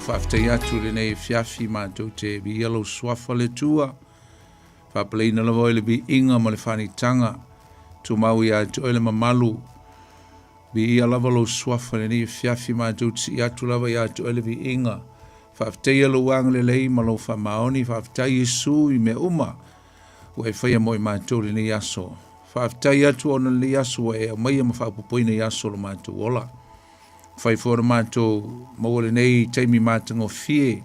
Faafetai atu i lenei afiafi matou te viia lou suafa le Atua. Faapaleina lava oe le viiga ma le faanitaga. Tumau ia te oe le mamalu. Viia lava lou suafa i lenei afiafi matou te sii atu lava ia te oe le viiga. Faafetaia lou agalelei ma lou faamaoni. Faafetai Iesu i mea uma ua e faia mo i matou i lenei aso. Faafetai atu ona lenei aso ua e aumaia ma faaopoopoina i aso o lo matou ola. Fai foi ona matou maua lenei taimi matagofie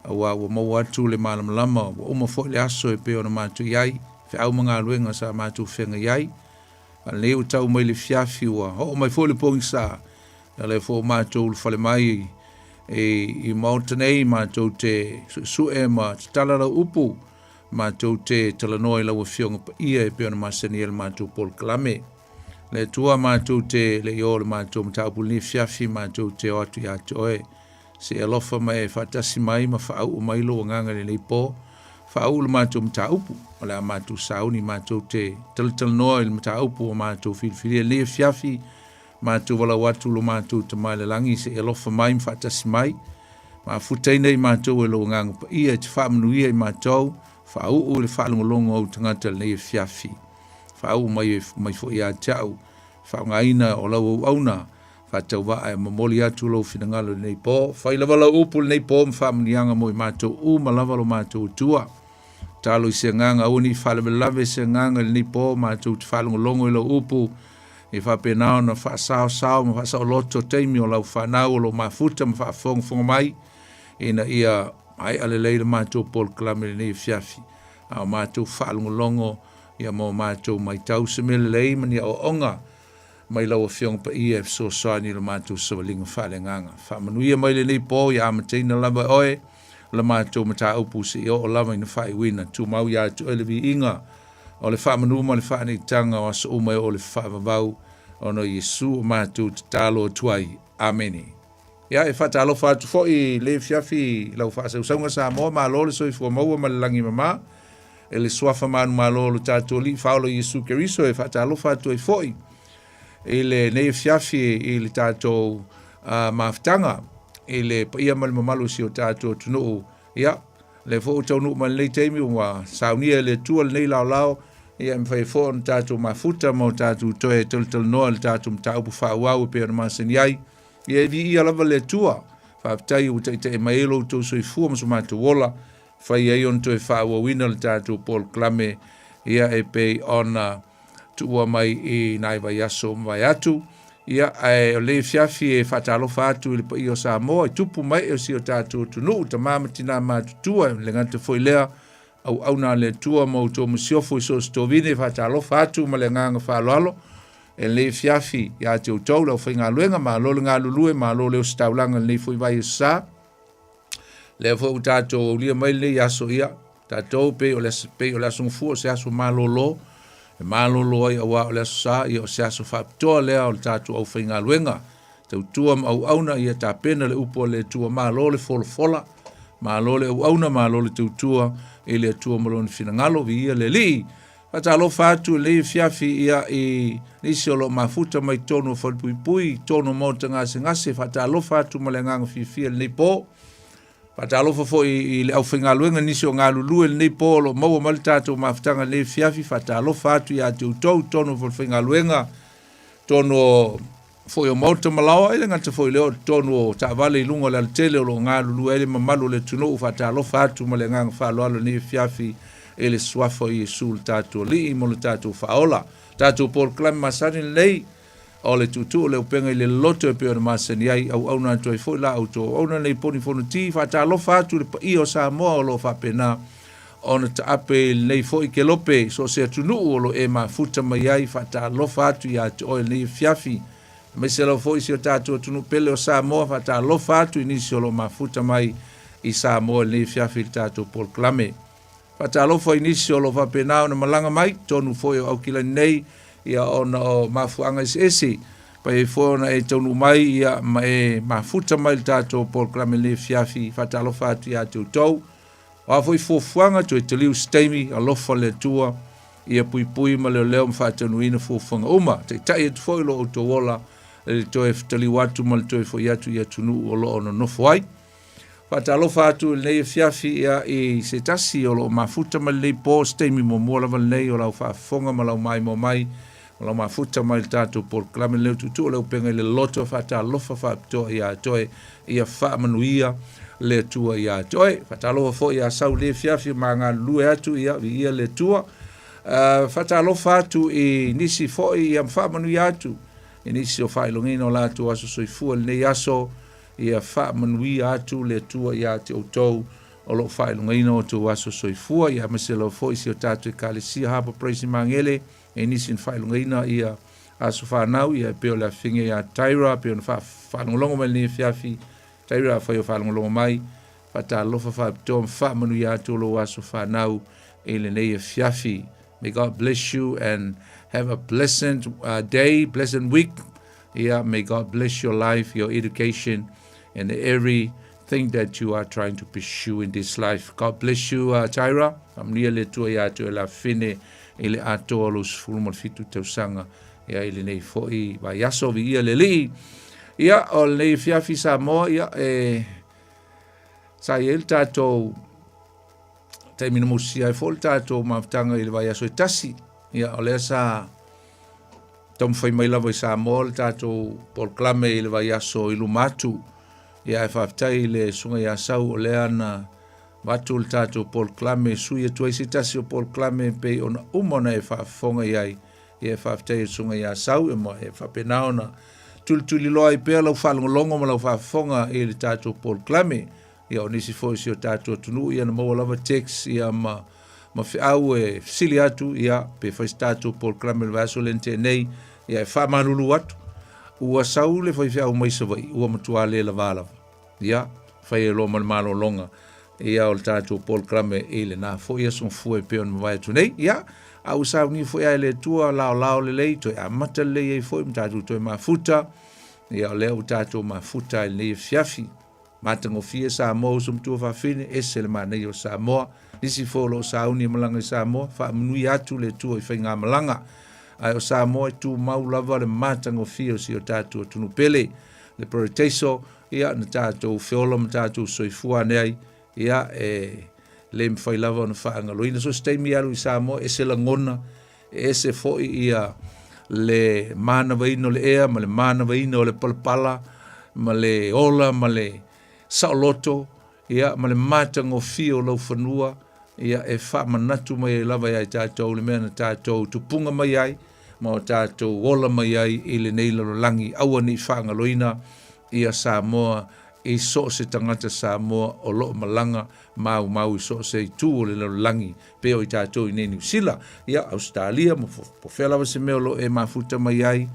aua ua maua atu le malamalama ua uma foi le aso e pei ona matou i ai, feau ma galuega sa matou feagai ai. A lenei ua tau mai le fiafi ua oo mai foi le pogisa, ia lea foi ua matou ulufale mai i Maota nei matou te suesue ma tatala lau upu, matou te talanoa i lau Afioga Paia e pei ona masani ai le matou polokalame. Le Atua matou te le i o le matou mataupu lenei afiafi matou te o atu ia te oe. Se i alofa ma e faatasi mai ma faauu mai lou agaga i lenei po. Faauu le matou mataupu, o le a matou sauni matou te talatalanoa i le mataupu ua matou filifilia i lenei afiafi. Matou valaau atu lo matou Tama i le lagi se i alofa mai ma faatasi mai. Mafutaina i matou e lou agaga paia e te faamanuia i matou, faauu i le faalogologo a ou tagata i lenei afiafi. Faauu mai, mai foi ia te au, faaaogaina o lau auauna, faatauvaa e momoli atu lou finagalo i lenei po. Fai lava lau upu i lenei po ma faamanuiaga mo i matou uma lava lo matou Atua. Talo i se agaga, aua ne i faalavelave se agaga i lenei po, matou te faalogologo i lau upu, e faapena ona faasaosao ma faasaoloto taimi o lau fanau o lo o mafuta ma faafogafoga mai, ina ia maea lelei le matou polokalame i lenei afiafi. A o matou faalogologo ia ma o matou matau se mea lelei ma ni aoaoga mai lau Afioga Paia e fesoasoani i lo matou savaliga faaleagaga. Faamanuia mai lenei po ia amataina lava e oe la matou mataupu seia oo lava ina faaiuina. Tumau ia te oe le viiga o le faamanu ma le faaneetaga o aso uma e oo i le faavavau ona o Iesu o matou tatalo atu ai. Amene. Ia, e faatalofa atu foi i le afiafi i lau faasausauga Samoa, malo le soifua maua ma le lagi mama. E le suafa manumalo o lo tatou Alii Faaola Iesu Keriso e faatalofa atu ai foi i lenei afiafi i le tatou mafutaga i le paia ma le mamalu o si o tatou atunuu. Ia, lea foi ua taunuu mai lenei taimi ua saunia e le Atua lenei laolao, ia e mafai foi ona tatou mafuta ma o tatou toe talatalanoa i le tatou mataupu faaauau e pei ona masani ai. Ia e viia lava le Atua. Faafetai ua taitai mai ai lo outou soifua ma so matou ola, fai ai ona toe faaauauina le tatou polokalame ia e pei ona tuua mai i nai vaiaso ua mavae atu. Ia, ae o lenei afiafi e faatalofa atu i le paia o Samoa i tupu ma ee o si o tatou atunuu, tama ma tina matutua, e le gata foi lea, auauna a le Atua ma outou masiofo i so o se tovine, e faatalofa atu ma le agaga faaaloalo e lenei afiafi ia te outou le aufaigaluega, malo le galulue, malo le ositaulaga i lenei foi vaiaso sa. Lea foi ua tatou aulia mai lenei aso, ia, tatou pei o le, pei o le aso Gafua o se aso malolo, e malolo ai auā o le aso Sa, ia o se aso faapitoa lea o le tatou aufaigaluega, tautua ma auauna, ia tapena le upu a le Atua, malo le folafola, malo le auauna, malo le tautua i le Atua ma lona finagalo, viia le Alii. Faatalofa atu i lenei afiafi ia i nisi o lo o mafuta mai totonu o Falepuipui, totonu o Maota Gasegase, faatalofa atu ma le agaga fiafia i lenei po. Faatalofa foi i le aufaigaluega nisi o galulue i lenei po o lo o maua mai le tatou mafutaga i lenei afiafi, faatalofa atu ia te outou totonu o Falefaigaluega, totonu o foi o Maota ma Laoa, e le gata foi i lea o totonu o taavale i luga o le alatele o lo o galulue ai le mamalu o le atunuu. Faatalofa atu ma le agaga faaaloalo i lenei afiafi i le suafa o Iesu le tatou Alii mo le tatou faaola. Tatou polokalame masani lenei o le tuutuu o le upega i le loloto e pei ona masani ai, auauna atu ai foi la outou auauna nei poni fonoti. Faatalofa atu i le paia o Samoa o lo o faapena ona taape i lenei foi kelope i so o se atunuu o lo o e mafuta mai ai. Faatalofa atu ia te oe i lenei afiafi, aemaise lava foi si o tatou atunuu pele o Samoa. Faatalofa atu i nisi o lo o mafuta mai i Samoa i lenei afiafi i le tatou polokalame. Faatalofa i nisi o lo o faapena ona malaga mai totonu foi o Aukilani nei, ia ona o mafuaaga eseese, pai ai foi ona e taunuu mai ia ma e mafuta mai i le tatou polokalame i lenei afiafi. Faatalofa atu ia te outou. O a foi fuafuaga, toe taliu se taimi, alofa le Atua ia puipui ma leoleo ma faataunuuina fuafuaga uma. Taitai atu foi lo outou ola i le toe taliu atu ma le toe foi atu i atunuu o lo o nonofo ai. Faatalofa atu i lenei afiafi ia i se tasi o lo o mafuta mai lenei po, se taimi muamua lava lenei o lau faafofoga ma lau maimoa mai, ma lau mafuta mai i le tatou polokalame lenei o Tuutuu o le Upega i le Loto. Faatalofa faapitoa ia te oe, ia faamanuia le Atua ia te oe. Faatalofa foi ia Sau i lenei afiafi ma galulue atu, ia viia le Atua. Faatalofa atu i nisi foi ia ma faamanuia atu i nisi o faailogaina o latou aso soifua i lenei aso. Ia faamanuia atu le Atua ia te outou o lo o faailogaina o outou aso soifua, ia aemaise lava foi si o tatou Ekalesia Harbour Praise i Magele, e nisi na faailogaina ia aso fanau, ia e pei o le afifine ia Tyra, e pei ona faalogologo mai lenei afiafi. Tyra, afai o faalogologo mai, faatalofa faapitoa ma faamanuia atu o lou aso fanau i lenei afiafi. May God bless you and have a blessed day, blessed week. Yeah, may God bless your life, your education, and everything that you are trying to pursue in this life. God bless you, Tyra. Faamanuia le Atua ia te oe la fine i le atoa o lou 17 tausaga. Ia i lenei foi vaiaso, viia le Alii. Ia, o lenei afiafi Samoa, ia, e sa i ai le tatou taimi na mosia ai foi le tatou mafutaga i le vaiaso e tasi. Ia, o lea sa taumafai mai lava i Samoa le tatou polokalame i le vaiaso i luma atu. Ia, ae faafetai i le Susuga ia Sau o lea na avatu le tatou polokalame e sui atu ai se tasi o polokalame pei ona uma ona e faafofoga i ai. Ia, e faafetai i le Susuga ia Sau e ma e faapena ona tulituliloa ai pea lau faalogologo ma lau faafofoga i le tatou polokalame. Ia, o nisi foi o si o tatou atunuu, ia na maua lava text ia ma ma feau e fesili atu, ia, pe fai se tatou polokalame i le vaiaso lea na tea nei, ia, e faamalulu atu, ua sau le faifeau mai Savaii, ua matua le lava lava. Ia, fai ai loa ma le malologa, ia, o le tatou polokalame i lena foi aso gafua e pei ona mavae atu nei. Ia, a ua saunia foi lava e le Atua laolao lelei, toe amata lelei ai foi ma tatou toe mafuta. Ia, o lea ua tatou mafuta ai i lenei afiafi. Matagofie Samoa uso matua fafine, ese le manaia o Samoa. Nisi foi o lo o sauni e malaga i Samoa, faamanuia atu le Atua i faigamalaga. Ae o Samoa e tumau lava le matagofie o si o tatou atunuu pele. Le parataiso, ia, na tatou feola ma tatou soifua ane ai, ia, e le mafai lava ona faagaloina. So se taimi e alu i Samoa, ese lagona, e ese foi ia le manavaina o le ea ma le manavaina o le palapala ma le ola ma le saoloto, ia, ma le matagofie o lau fanua, ia, e faamanatu mai ai lava ia i tatou le mea na tatou tupuga mai ai ma o tatou ola mai ai i lenei lalolagi. Aua ne i faagaloina ia Samoa i so o se tagata Samoa o lo o malaga maumau i so o se itu o le lalolagi, pei o i tatou i nei Niu Sila, ia, Ausetalia, ma po fea lava se mea o lo o e mafuta mai ai,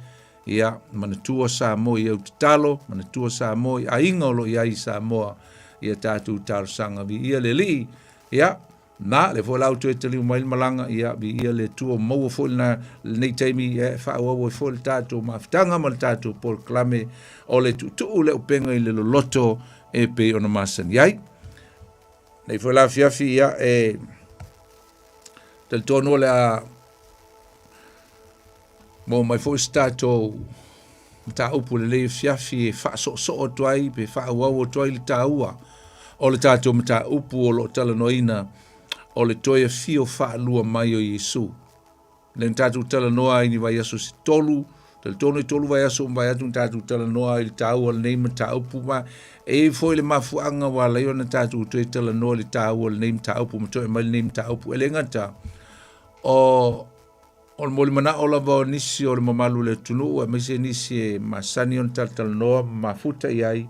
ia, manatua Samoa i au tatalo, manatua Samoa i aiga o lo o i ai i Samoa, ia tatou talosaga viia le Alii, ia, na, lea foi la ua toe taliu mai le malaga, ia, viia le Atua, maua foi lena, lenei taimi, ia, e faaauau ai foi le tatou mafutaga ma le tatou polokalame o le tuutuu le upega i le loloto e pei ona masani ai. Nei foi la afiafi, ia, e talitonu o le a maua mai foi se tatou mataupu lenei afiafi e faasoosoo atu ai pe faaauau atu ai le taua o le tatou mataupu o lo o talanoaina o le toe afio faalua mai o Iesu. Lea na tatou talanoa ai i ni vaiaso se tolu, talitonu e tolu vaiaso ua mavae atu na tatou talanoa ai i le taua o lenei mataupu ma e i ai foi le mafuaaga ua ala ai ona tatou toe talanoa i le taua o lenei mataupu ma toe aumai lenei mataupu. E le gata o o le molimanao lava o nisi o le mamalu o le atunuu aemaise nisi e masani ona talatalanoa ma mafuta i ai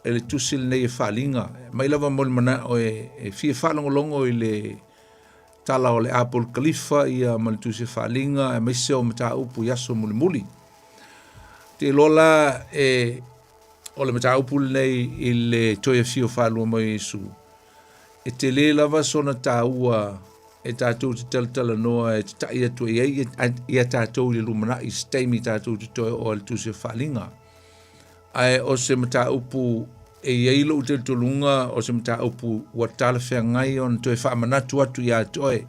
e le tusi lenei e faaliga. Mai lava molimanao e fia faalogologo i le tala o le Apolikalifa ia ma le tusi faaliga aemaise o mataupu i aso mulimuli. Te iloa la e o le mataupu lenei i le toe afio faalua mai o Iesu, e tele lava sona taua e tatou te talatalanoa e tatai atu i ai ia tatou i le lumanai i se taimi tatou te toe oo ai i le tusi o faaliga. Ae o se mataupu e i ai lou talitonuga o se mataupu ua talafeagai ona toe faamanatu atu ia te oe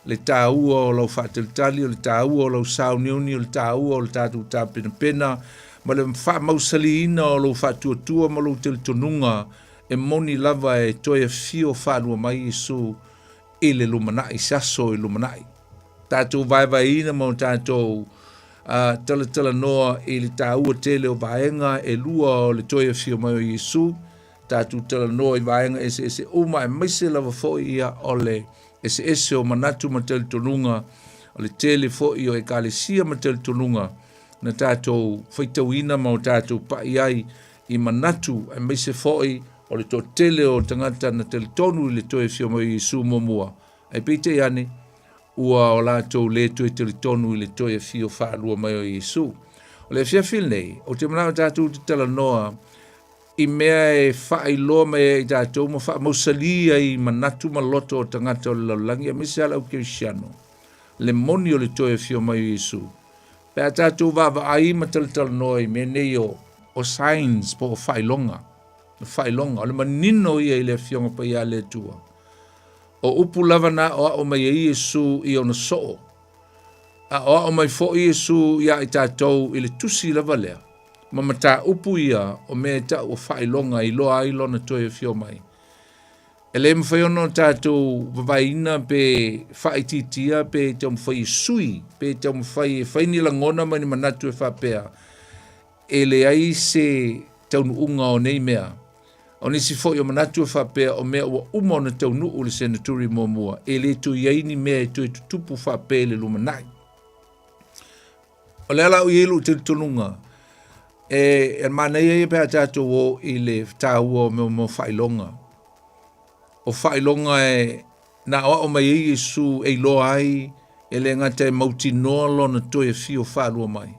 le taua o lau faatalitali, o le taua o lau sauniuni, o le taua o le tatou tapenapena ma le faamausaliina o lou faatuatua ma lou talitonuga E moni lava e toe afio faalua mai Iesu i le lumanai, se aso i lumanai. Tatou vaevaeina ma o tatou talatalanoa i le taua tele o vaega e lua o le toe afio mai o Iesu, tatou talanoa i vaega eseese uma aemaise lava foi ia o le eseese o manatu ma talitonuga, o le tele foi o ekalesia ma talitonuga na tatou faitauina ma o tatou pai ai i manatu aemaise foi o le toatele o tagata na talitonu i le toe afio mai o Iesu muamua, ae peitai ane, ua o latou le toe talitonu i le toe afio faalua mai o Iesu. O le afiafi lenei, ou te manao tatou te talanoa i mea e faailoa mai ai i tatou ma faamausali ai i manatu ma loto o tagata o le lalolagi aemaise lava le au kerisiano, le moni o le toe afio mai o Iesu. Pe a tatou vaavaai ma talatalanoa i mea nei o, o signs po o faailoga, o faailoga, o le manino ia i le Afioga Paia a le Atua. O upu lava na aoao mai ai Iesu i ona soo, a aoao mai foi Iesu iā i tatou i le tusi lava lea, ma mataupu ia o mea e tau o faailoga e iloa ai lona toe afio mai. E le mafai ona tatou vavaeina pe faaitiitia pe taumafai e sui, pe taumafai e fai ni lagona ma ni manatu e faapea, e leai se taunuuga o nei mea. O nisi foi o manatu e faapea o mea ua uma ona taunuu i le seneturi muamua, e le toe i ai ni mea e toe tutupu faapea i le lumanai. O le ala o i ai lou talitonuga, e, e manaia ia pe a tatou o i le taua o mea mo faailoga. O faailoga e na aoao mai ai Iesu e iloa ai e le gata e mautinoa lona toe afio faalua mai,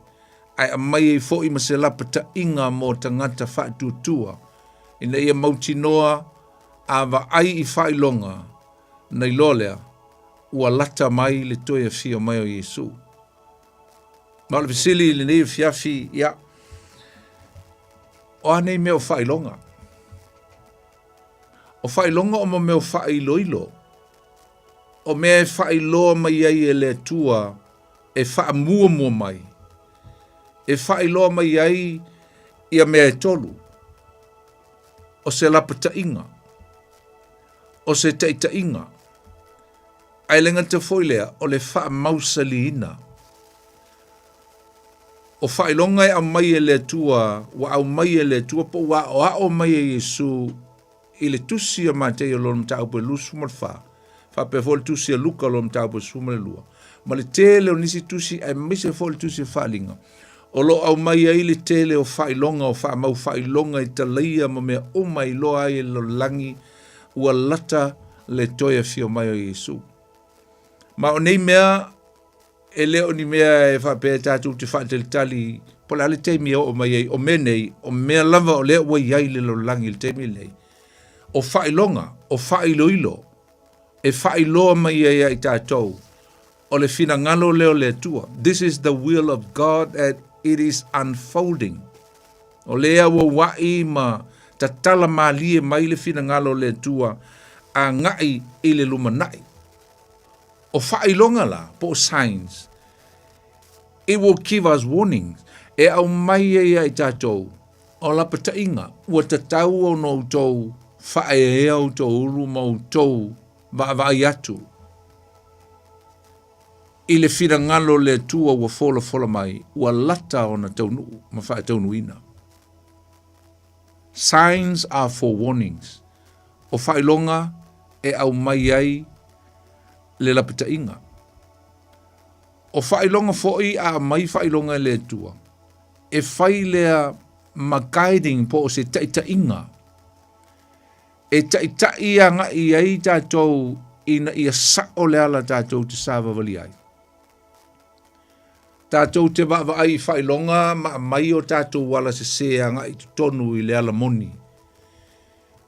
ae aumai ai foi ma se lapataiga mo tagata faatuatua, ina ia mautinoa a vaai i faailoga, na iloa lea ua lata mai le toe afio mai o Iesu. Ma o le fesili i lenei afiafi, ia, o a nei mea o faailoga? O faailoga o mo mea o faailoilo, o mea e faailoa mai ai e le Atua e faamuamua mai, e faailoa mai ai ia mea e tolu, o se lapataiga, o se taitaiga, ae le gata foi lea, o le faamausaliina. O faailoga e aumai e le Atua, ua aumai e le Atua po ua aoao mai e Iesu i le tusi a Mateio lona mataupu e 24, faapea foi le tusi a Luka lona mataupu e 12, ma le tele o nisi tusi aemaise foi le tusi o Faaaliga, o lo o aumai ai le tele o faailoga o faamau faailoga i talaia ma mea uma e iloa ai e le lalolagi ua lata le toe afio mai o Iesu. Ma o nei mea e le o ni mea e faapea tatou te faatalitali po o le a le taimi e oo mai ai. O mea nei, o mea lava o lea ua i ai le lalolagi i le taimi lenei. O faailoga, o faailoilo, e faailoa mai ai ia i tatou o le finagalo lea o le Atua. This is the will of God that it is unfolding. O lea ua ua'i ma tatala malie mai le finagalo o le Atua agai i le lumanai. O faailoga la, po o signs, it will give us warnings, e aumai ai ia i tatou o lapataiga ua tatau ona outou faaeaea outou ulu ma outou vaavaai atu i le finagalo o le Atua ua folafola mai, ua lata ona taunuu ma faataunuuina. Signs are for warnings. O faailoga e aumai ai le lapataiga. O faailoga foi a aumai faailoga e le Atua, e fai lea ma guiding po o se taitaiga e taitai agai ai tatou ina ia sao le ala tatou te savavali ai. Tatou te vaavaai i faailoga ma aumai o tatou ala sese agai i totonu i le ala moni.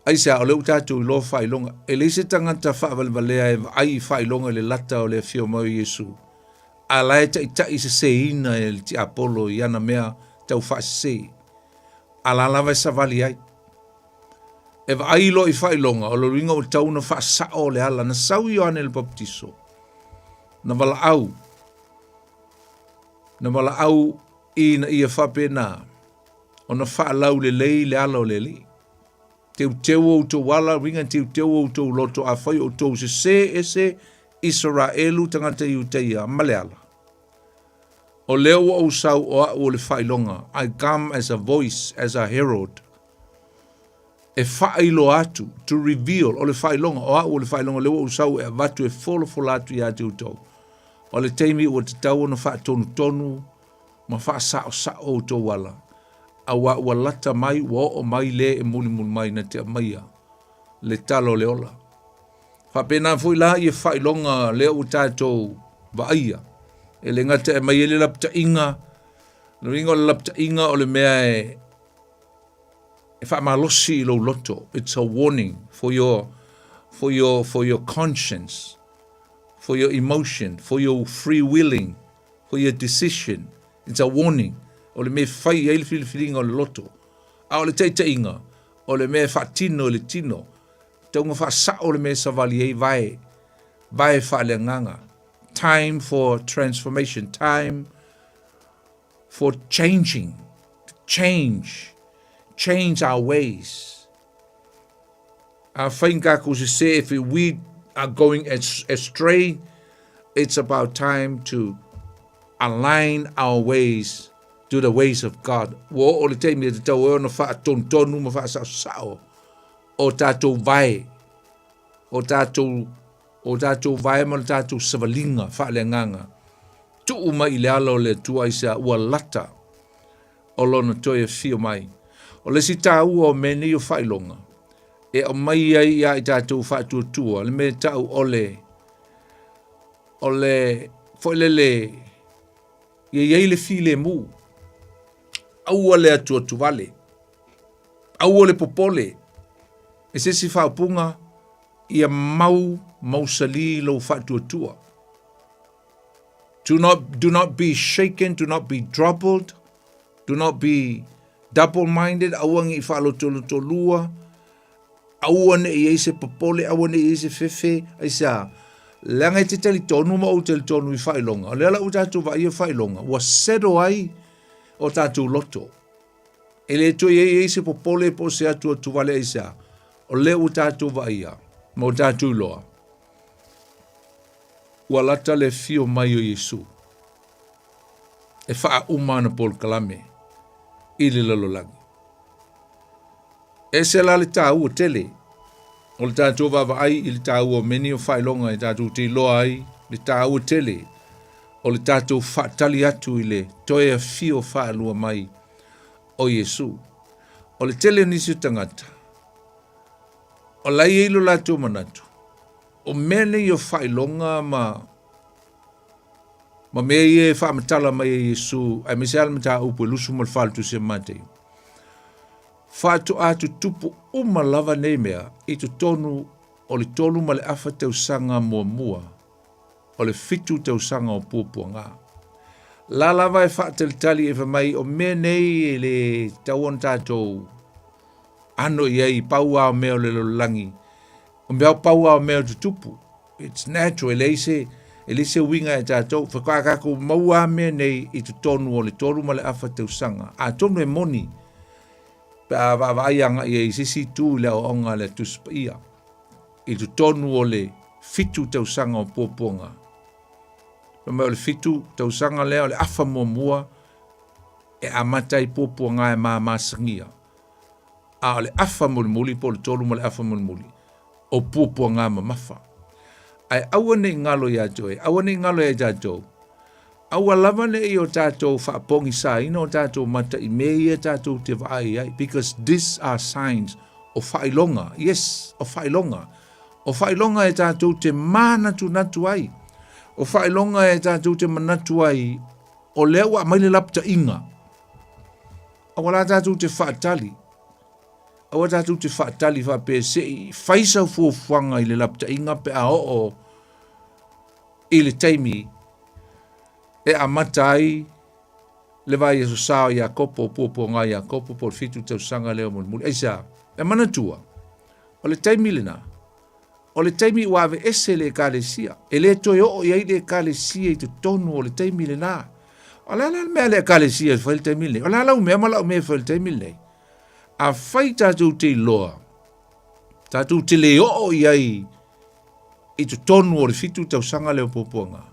Aisea, o lea ua tatou iloa faailoga. E leai se tagata faavalevalea e vaai i faailoga i le lata o le afio mai o Iesu, a la e taitai seseina e le tiapolo i ana mea tau faasese, a la lava e savali ai. E vaai loa i faailoga, o le uiga ua tatau ona faasao le ala. Na sau Ioane le Papatiso, na valaau, na valaau ina ia faapena ona faalaulelei le ala o le Alii. Teuteu outou ala, uiga teuteu outou loto, afai o outou sesē ese Isaraelu tagata Iutaia ma le ala. O lea ua ou sau o a'u o le faailoga, I come as a voice, as a herald, e faailoa atu, to reveal, o le faailoga, o a'u o le faailoga, lea ua ou sau e avatu e folafola atu iā te outou. O le taimi ua tatau ona faatonutonu ma faasaosao outou ala, auā ua lata mai, ua oo mai le e mulimuli mai na te aumaia le tala o le ola. Faapena foi la ia faailoga lea ua tatou vaaia. E le gata e aumai ai le lapataiga, le uiga o le lapataiga o le mea e e faamalosi i lou loto. It's a warning for your for your for your conscience, for your emotion, for your free willing, for your decision. It's a warning. O le mea e fai ai le filifiliga o le loto. A o le taitaiga, o le mea e faatino i le tino. Tauga faasao le mea e savali ai vae, vae faaleagaga. Time for transformation, time for changing, to change, change our ways. Afai takou sesē, if we are going astray, it's about time to align our ways to the ways of God. Ua oo le taimi e tatau ai ona faatonutonu ma faasaosao o tatou vae, o tatou, o tatou vae ma le tatou savaliga faaleagaga. Tuu mai i le ala o le Atua aisea ua lata o lona toe afio mai. O le isi taua o mea nei o faailoga, e aumai ai iā i tatou faatuatua le mea e ta'u o le, o le, foi lele, ia i ai le filemu. Aua le atuatuvale. Aua le popole. E se isi faaupuga, ia mau mausalī lou faatuatua. Do not, do not be shaken, do not be troubled, do not be double-minded, aua ne i faalotolotolua, aua ne i ai se popole, aua ne i ai se fefe, aisea, leaga e te talitonu ma ou talitonu i faailoga, o lea la ua tatou vaaia faailoga, ua settle ai o tatou loto. E le toe i ai se popole po o se atuatuvale aisea, o lea ua tatou vaaia ma ua tatou iloa, ua lata le afio mai o Iesu e faauma ana polokalame i le lalolagi. E ese la le taua tele o le tatou vaavaai i le taua o mea nei o faailoga e tatou te iloa ai le taua tele o le tatou faatali atu i le toe afio faalua mai o Iesu. O le tele o nisi o tagata, o la e i ai lo latou manatu, o mea nei o faailoga ma ma mea ia e faamatala mai e Iesu, aemaise lava le mataupu e 24 o le Tusi a Mateo, faatoa tutupu uma lava nei mea i totonu o le 3.5 tausaga muamua o le 7 tausaga o puapuaga. La lava e faatalitali e fai mai o mea nei e le tatau ona tatou ano i ai, pau lava o mea o le lalolagi, o mea pau lava o mea o tutupu. It's natural, e leai se, e leai se uiga e tatou. Faatoa tatou maua lava mea nei i totonu o le 3.5 tausaga. Atonu e moni pe a vaavaai agai ai i se isi itu i le aoaoga a le Tusi Paia i totonu o le 7 tausaga o puapuaga. Fai mai o le 7 tausaga lea o le afa muamua e amata ai puapuaga e mamasagia. A o le afa mulimuli po o le 3.5 mulimuli, o puapuaga mamafa. Ae aua ne i galo iā te oe, aua ne i galo iā tatou, aua lava ne i o tatou faapogisaina o tatou mata i mea ia tatou te vaai ai, because these are signs o faailoga, yes, o faailoga, o faailoga e tatou te manatunatu ai, o faailoga e tatou te manatu ai, o lea ua aumai le lapataiga. Aua la tatou te faatali, aua tatou te faatali faapea se i fai sau fuafuaga i le lapataiga pe a oo i le taimi e amata ai le vaiaso sa o Iakopo, o puapuaga a Iakopo po o le 7 tausaga lea o mulimuli. Aisea? E manatua, o le taimi lena, O le taimi ua aveese le Ekalesia, e le toe oo i ai le Ekalesia i totonu o le taimi lena. O le a la le mea a le Ekalesia e fai i le taimi lenei? O le a lau mea ma lau mea e fai i le taimi lenei? Afai tatou te iloa, Tatou te le oo i ai i totonu o le 7 tausaga lea o puapuaga.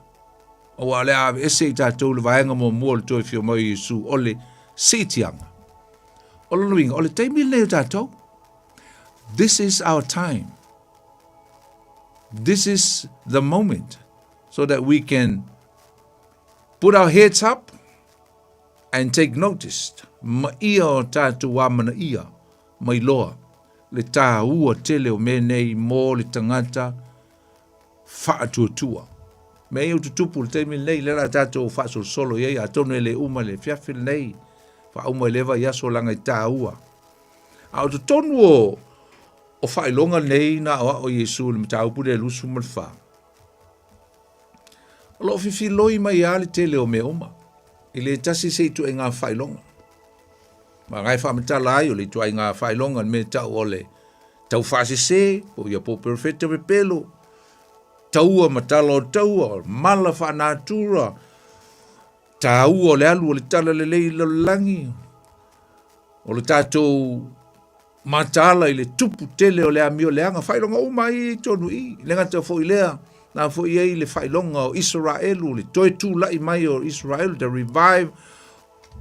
Aua o le a aveese i tatou le vaega muamua o le toe afio mai o Iesu, o le siitiaga. O lona uiga, o le taimi lenei o tatou. This is our time. This is the moment so that we can put our heads up and take notice ma ia o tatou amanaia mai loa le tāua tele o mea nei mō le tagata faatuatua. Mea ia ua tutupu i le taimi lenei, lea o le a tatou faasolosolo i ai, atonu e le uma i le afiafi lenei, faauma i lea vaiaso leaga e tāua. A o totonu o, o faailoga nei na aoao Iesu i le mataupu lea 24, o lo o fifiloi mai lava le tele o mea uma, e le tasi se ituaiga faailoga. Ma na e faamatala ai o le ituaiga faailoga le mea tau o le tau faasese, po ia po perofeta pepelo, taua ma tala o taua, mala faanatura, taua o le alu o le tala lelei i lalolagi, o le tatou mataala i le tupu tele o le amio leaga, faailoga uma ai i tonu i, le gata foi lea, na foi ai le faailoga o Isaraelu, le toe tulai mai o Isaraelu, the revive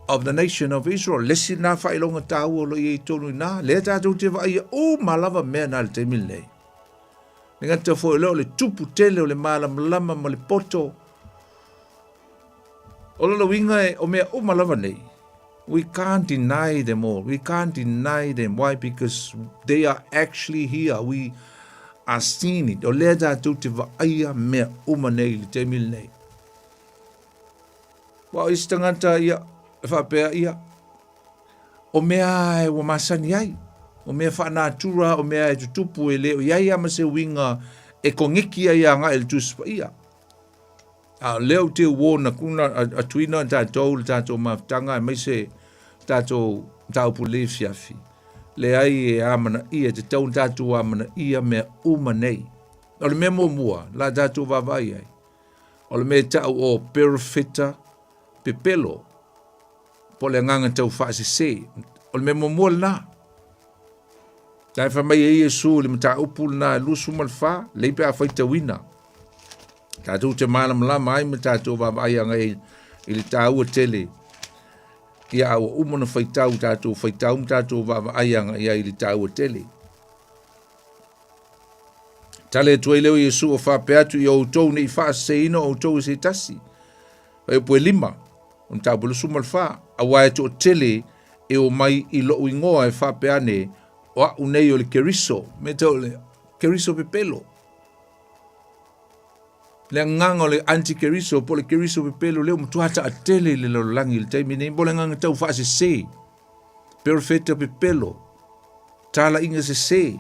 of the nation of Israel. Le isi lena faailoga taua o lo o i ai i totonu i ina. Lea tatou te vaaia uma lava mea na i le taimi lenei. Le gata foi o lea o le tupu tele o le malamalama ma le poto. O lona uiga e, o mea uma lava nei. We can't deny them all. We can't deny them. Why? Because they are actually here. We are seeing it. O lea tatou te vaaia mea uma nei i le taimi lenei. Aua o isi tagata ia, e faapea ia, o mea e ua masani ai, o mea faanatura, o mea e tutupu e le o i ai lava ma se uiga e koneki ai agai i le Tusi Paia. A o lea ou te uō na kuna atuina tatou le tatou mafutaga aemaise tatou mataupu i lenei afiafi. Leai e amanaia, e tatau ona tatou amanaia mea uma nei. O le mea muamua la tatou vaavaai ai, O le mea e tau o perofeta pepelo, po o le agaga tau faasese. O le mea muamua lena. La e fai mai ai Iesu i le mataupu lena e 24, lei pe a faitauina. Tatou te malamalama ai ma tatou vaavaai agai i le taua tele. Ia a ua uma ona faitau, tatou faitau ma tatou vaavaai agai ai i le taua tele. Tali atu ai lea o Iesu o faapea atu i outou ne i faaseseina outou e se tasi. Fuaiupu e 5, o le mataupu e 24, aua e toatele e omai i lou igoa e faapea ane, o au nei o le Keriso, me tau o le Keriso pepelo. Le agaga o le anti-Keriso po o le Keriso pepelo lea ua matua taatele i le lalolagi i le taimi nei, po o le agaga tau faasese. Perofeta pepelo, talaiga sese,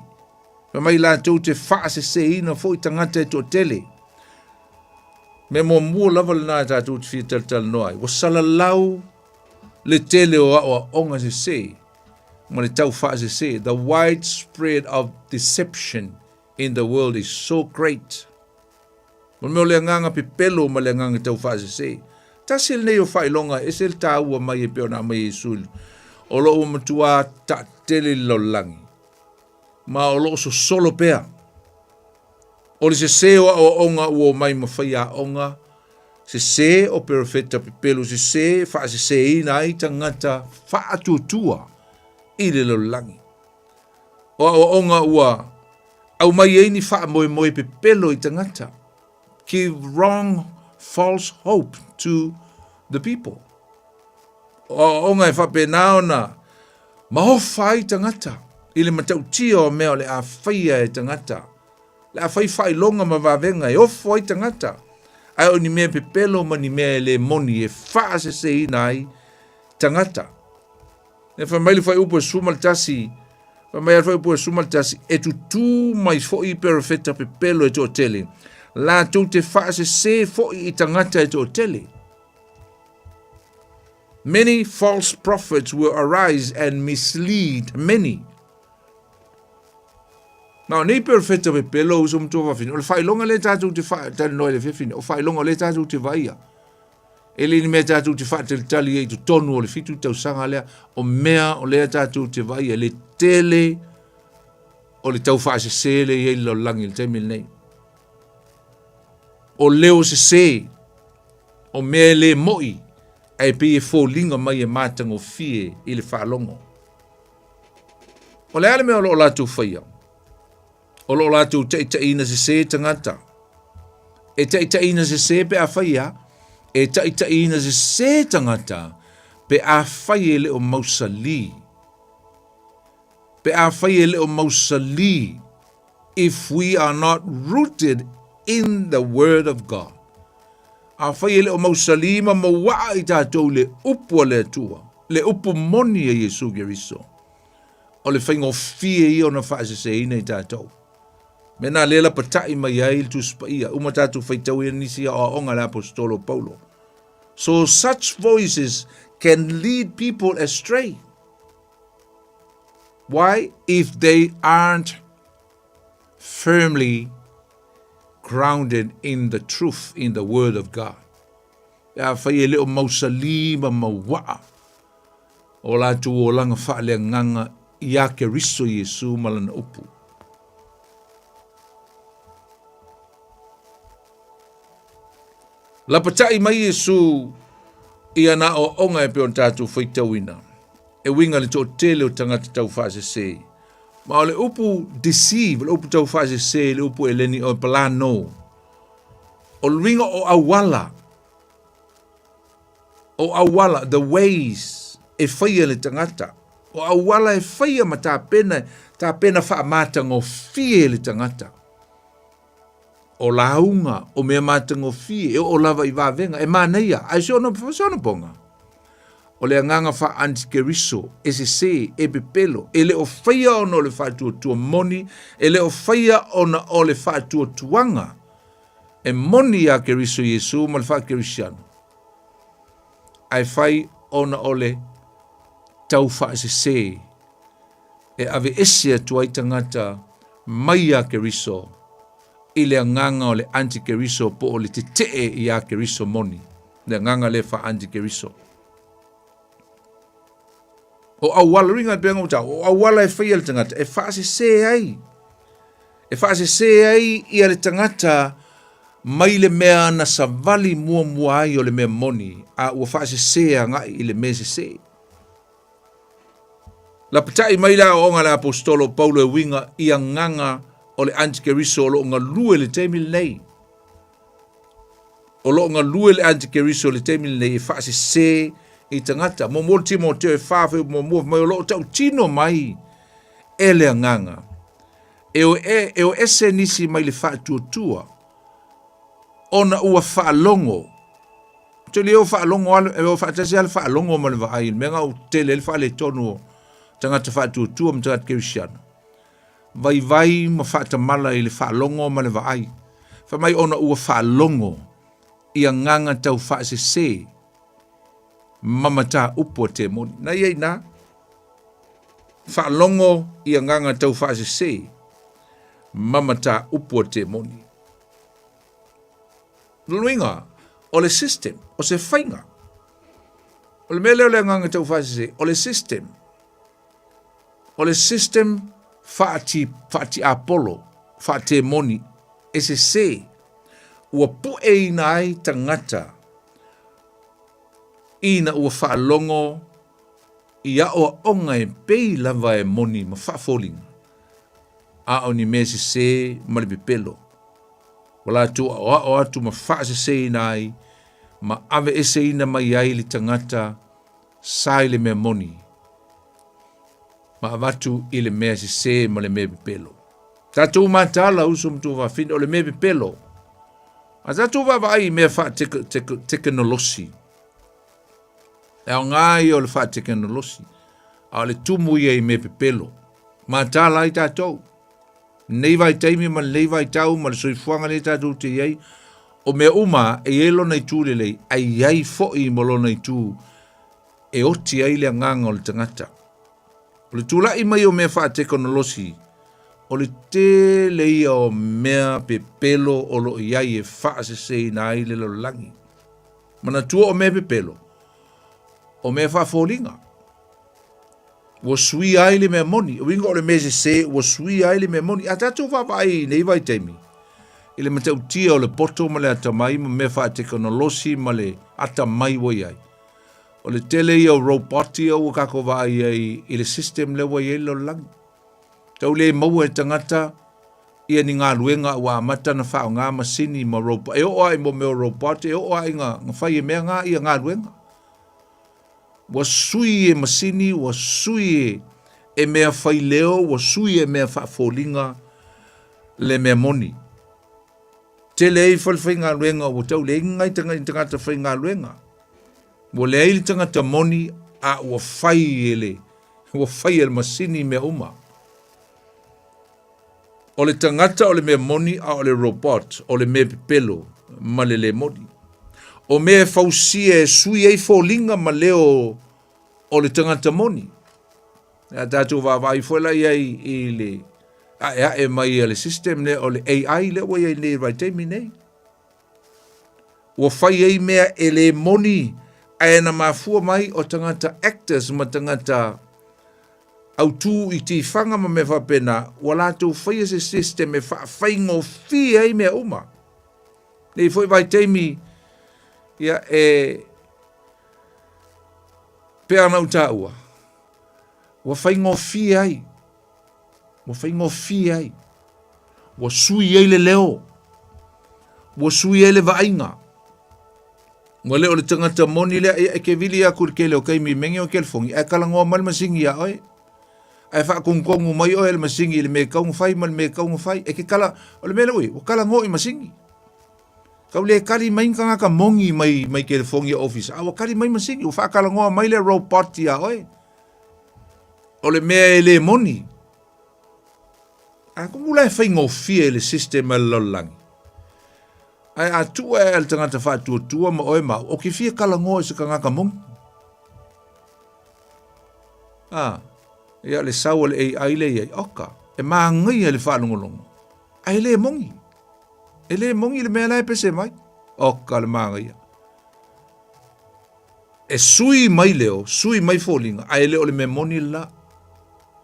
fai mai latou te faaseseina foi tagata e toatele. Mea muamua lava lena e tatou te fia talatalanoa ai. Ua salalau le tele o aoaoga sese ma le tau faasese. The widespread of deception in the world is so great. O le mea o le agaga pepelo ma le agaga tau faasese. Tasi lenei o faailoga e ese le taua mai e pei ona aumai e Iesu o lo o ua matua taatele i le lalolagi ma o lo o sosolo pea. O le sese o aoaoga ua omai ma faiaoga, sese o perofeta pepelo, sese faaseseina ai tagata faatuatua i le lalolagi. O aoaoga ua aumai ai ni faamoemoe pepelo i tagata. Give wrong false hope to the people. O aoaoga e faapena ona maofa ai tagata i le matautia o mea o le a faia e tagata. Le a fai faailoga ma vavega e ofo ai tagata, ae o ni mea pepelo ma ni mea e le moni e faaseseina ai tagata. E fai mai le fuaiupu e 11, fai mai le fuaiupu e 11, e tutū mai foi perofeta pepelo e toatele, latou te faasese foi i tagata e toatele. Many false prophets will arise and mislead many. Na o nei perofeta pepelo uso matua fafine, o le faailoga lea tatou te faatalanoa i le fiafine, o faailoga o lea tatou te vaaia. E le ni mea tatou te faatalitali ai i totonu o le 7 tausaga lea, o mea o lea tatou te vaaia, le tele O le taufaasese lea e i ai le lalolagi i le taimi lenei. O leo sese, o mea e le moi, ae pei e foliga mai e matagofie i le faalogo. O le a le mea o lo o latou faia? O lo o latou taitaiina sese tagata. E taitaiina sese pe afai e a? E taitaiina sese tagata pe afai e le o mausali. Pe afai e le o mausali, if we are not rooted in the word of God. Afai e le o mausali ma mauaa i tatou le upu a le Atua, le upu moni a Iesu Keriso, o le faigofie ia ona faaseseina i tatou. Mea na lea lapatai mai ai le Tusi Paia, uma tatou faitau ia nisi aoaoga a le Aposetolo o Paulo. So such voices can lead people astray. Why? If they aren't firmly grounded in the truth, in the word of God. Pe afai e le o mausali ma mauaa o latou olaga faaleagaga iā Keriso Iesu ma lana upu. Lapatai mai Iesu i ana aoaoga e pei ona tatou faitauina, e uiga i le toatele o tagata taufaasese. Ma o le upu deceive, o le upu taufaasese i le upu Eleni o plano, o le uiga o auala, o auala, the ways, e faia le tagata. O auala e faia ma tapena, tapena faamatagofie le tagata. O lauga, o mea matagofie, e oo lava i vavega, e manaia, ae se ono, se ono poga. O le agaga faa-antikeriso, e sese, e pepelo, e le o faia ona o le faatuatua moni, e le o faia ona o le faatuatuaga e moni iā Keriso Iesu ma le faakerisiano, ae fai ona o le taufaasese e aveese atu ai tagata mai iā Keriso i le agaga o le antikeriso po o le tetee iā Keriso moni, le agaga lea faa-antikeriso. O auala, ringa pe ngau tau, o auala e whaia le tangata, e whaasese ai. E whaasese ai ia le tangata mai le mea na savali muamua ai o le mea moni, a ua whaasese agai i le mea sese. Lapatai mai le aoaoga a le Aposetolo o Paulo e uiga i agaga o le antikeriso o lo o galue i le taimi lenei. O lo o galue le antikeriso i le taimi lenei e faasese i tagata. Muamua le Timoteo e fa fai muamua mai o lo o tautino mai e le agaga. E o, e, e o ese nisi mai le faatuatua ona ua faalogo Tele o faalogo alu, e o faatasi lava le faalogo ma le vaai i le mea na ua tele ai le faaletonu o tagata faatuatua ma tagata kerisiano. Vaivai ma faatamala i le faalogo ma le vaai. Fai mai ona ua faalogo i agaga tau faasese ma mataupu a temoni. Na ia ina, faalogo i agaga tau faasese ma mataupu a temoni. Lona uiga, o le system, o se faiga. O le mea lea o le agaga taufaasese, o le system. O le system faati, faatiapolo, faatemoni, e sese, ua pueina ai tagata ina ua faalogo i aoaoga e pei lava e moni ma faafoliga, a o ni mea sese ma le pepelo. Ua latou aoao atu ma faaseseina ai ma aveeseina mai ai le tagata sa i le mea moni, ma avatu i le mea sese ma le mea pepelo. Tatou mataala uso ma tuafafine o le mea pepelo. A tatou vaavaai i mea faatekenolosi, e aoga ia o le faatekenolosi, a o le tumu ia i mea pepelo. Mataala ai tatou. Lenei vaitaimi ma lenei vaitau ma le soifuaga lea tatou te i ai, o mea uma e i ai lona itu lelei, ae i ai foi ma lona itu e oti ai le agaga o le tagata. O le tulai mai o mea faatekonolosi, o le tele ia o mea pepelo o lo o i ai e faaseseina ai le lalolagi. Manatua o mea pepelo, o mea faafoliga. Ua suia ai le mea moni. O uiga o le mea sese ua suia ai le mea moni. A tatou vaavaai i nei vaitaimi, i le matautia o le poto ma le atamai ma mea faatekonolosi ma le atamai ua i ai, o le tele ia o robot ia ua tatou vaai ai i le system lea ua i ai le lalolagi. Tau le maua e tagata ia ni galuega ua amata ona faaaoga masini ma robot. E oo lava i mo mea o robot, e oo lava ina fai e mea na ia galuega. Ua sui e masini, ua sui e mea fai leo, ua sui e mea faafoliga le mea moni. Tele ai falefaigaluega ua tau leai ni nai tagata faigaluega. Ua leai le tagata moni a ua fai e le ua fai e le masini mea uma. O le tagata o le mea moni a o le robot o le mea pepelo ma le le moni. O mea e fausia e sui ai foliga ma leo o le tagata moni. A tatou vaavaai foi la i ai i le aeae mai a le system lea o le AI lea ua i ai nei i le vaitaimi nei. Ua fai ai mea e le moni ae na mafua mai o tagata actors ma tagata autū i tifaga ma mea faapena, ua latou faia se system e faafaigofie ai mea uma. Nei foi vaitaimi, ia e pei ona ou taua, ua faigofie ai, ua faigofie ai, ua sui ai le leo, ua sui ai le vaaiga. Ua le o le tagata moni lea, ia e ke vili aku i le tele o taimi i mea nei o telefoni, ae talanoa mai le masini iā oe. Ae faatonutonu mai oe e le masini i le mea e tatau ona fai ma le mea e tatau ona fai. E te tala, o le mea lea ua i ai, ua talanoa i masini. Tau le tali mai ni tagata moni mai, mai telefoni a ofisa, a ua tali mai masini, ua faatalanoa mai le robot iā oe. O le mea e le moni. A kumu la e faigofie i le system a le lalolagi. Ae a tuu ae a le tagata faatuatua ma oe ma au, o ke fia talanoa i se tagata moni. A, ia le sau a le AI lea i ai, oka, e māgaia i le faalogologo, ae le moni. E le moni le mea la e pese mai. Oka le māgaia. E sui mai leo, sui mai foliga, ae le o le mea moni le la.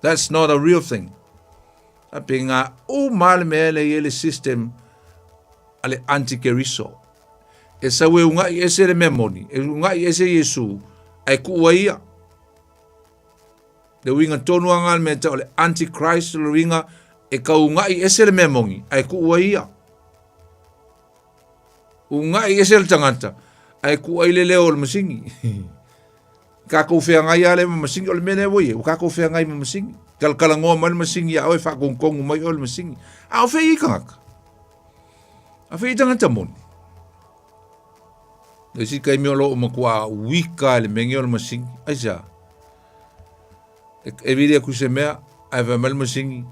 That's not a real thing. A pe ngā uma le mea le i ai le system a le antikeriso. E sau e ugaʻi ese le mea moni, e ugaʻi ese Iesu, ae kuʻu ai ia. Le uiga tonu a ngā le mea tau o le antichrist, le uiga e kau ugaʻi ese le mea moni, ae kuʻu ai ia. Ugaʻi ese le tagata, ae kuʻu ai le leo o le masini. Kakou feagai lava lea ma masini, o le mea lea ua i ai, ua kakou feagai ma masini. Talatalanoa mai le masini iā oe, faatonutonu mai oe le masini. A o fea i ai tagata? A fea i ai tagata moni? Le isi taimi o lo o matuā wika i le mea nei o le masini. Aisea? E, e vili atu i se mea, ae fai mai le masini,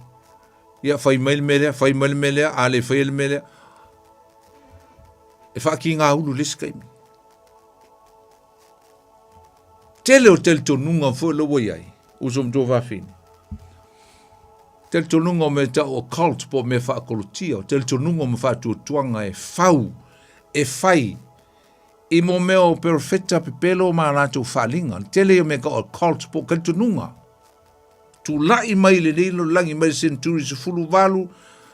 ia fai mai le mea lea, fai mai le mea lea, a le faia le mea lea. E faakigāulu i le isi taimi. Tele o talitonuga foi lea ua i ai, uso ma tuafafine. Talitonuga o mea tau occult po o mea faakolotia, o talitonuga ma faatuatuaga e fau, e fai i mo mea o perofeta pepelo ma latou faaaliga. Le tele ia o mea tau occult po o talitonuga. Tulai mai lenei lalolagi mai le century 18,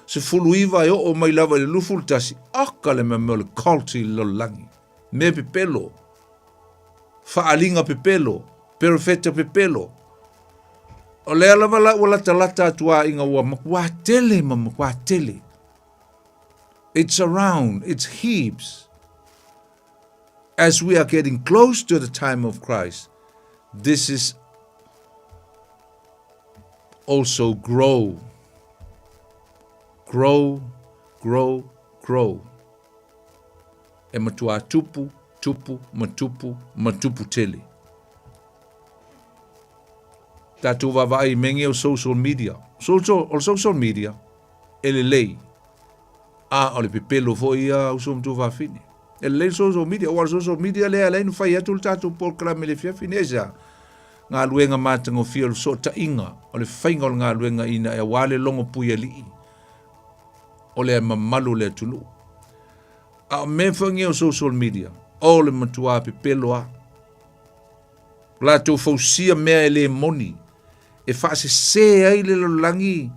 19 e oo mai lava i le 21, oka le mea o le cult i le lalolagi. Mea pepelo, faaaliga pepelo, perofeta pepelo. O lea lava la ua latalata atu a ina ua matuā tele ma matuā tele. It's around, it's heaps. As we are getting close to the time of Christ, this is also grow. Grow, grow, grow. E matuā tupu, tupu, ma tupu, ma tupu tele. Tatou vaavaai i mea nei o social media. Social, o le social media, e lelei. A o le pepelo foi ia uso ma tuafafine. E lelei le social media, aua o le social media lea e ala ai ona fai atu le tatou polokalame i le afiafi nei aisea? Galuega matagofie o le fesootaiga, o le faiga o le galuega ina aua le logo puialii o le mamalu o le atunuu. A o mea foi nei o social media, o le matuā pepelo lava. Latou fausia mea e le moni. e faasesē ai le lalolagi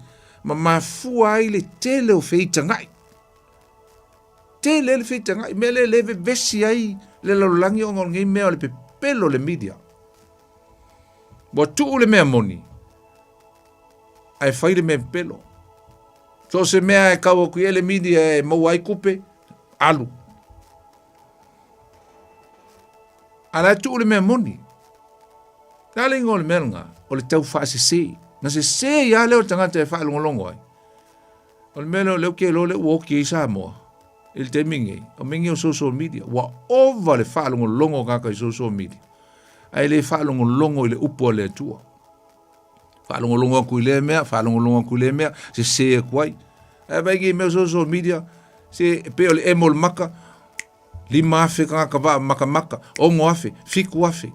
ma mafua ai le tele o feitagaʻi. Tele ai le feitagaʻi, mea lea lea e vevesi ai le lalolagi ona o lenei mea o le pepelo o le media. Ua tuu le mea moni, ae fai le mea pepelo. So o se mea e kau atu i ai le media e maua ai tupe, alu. A la e tuu le mea moni. Le a le igoa o le mea lena? O le tau faasese. Na sese ia lea o le tagata e faalogologo ai. O le mea lea o lea ou te iloa lea ua oti ai Samoa i le taimi nei, o mea nei o social media. Ua ova le faalogologo o tagata i social media, ae le faalogologo i le upu a le Atua. Faalogologo atu i lea mea, faalogologo atu i lea mea, sese atu ai. Ae vaai nei mea o social media, se e pei o le emo o le maka, 5,000 tagata vaa makamaka, 6,000, 7,000.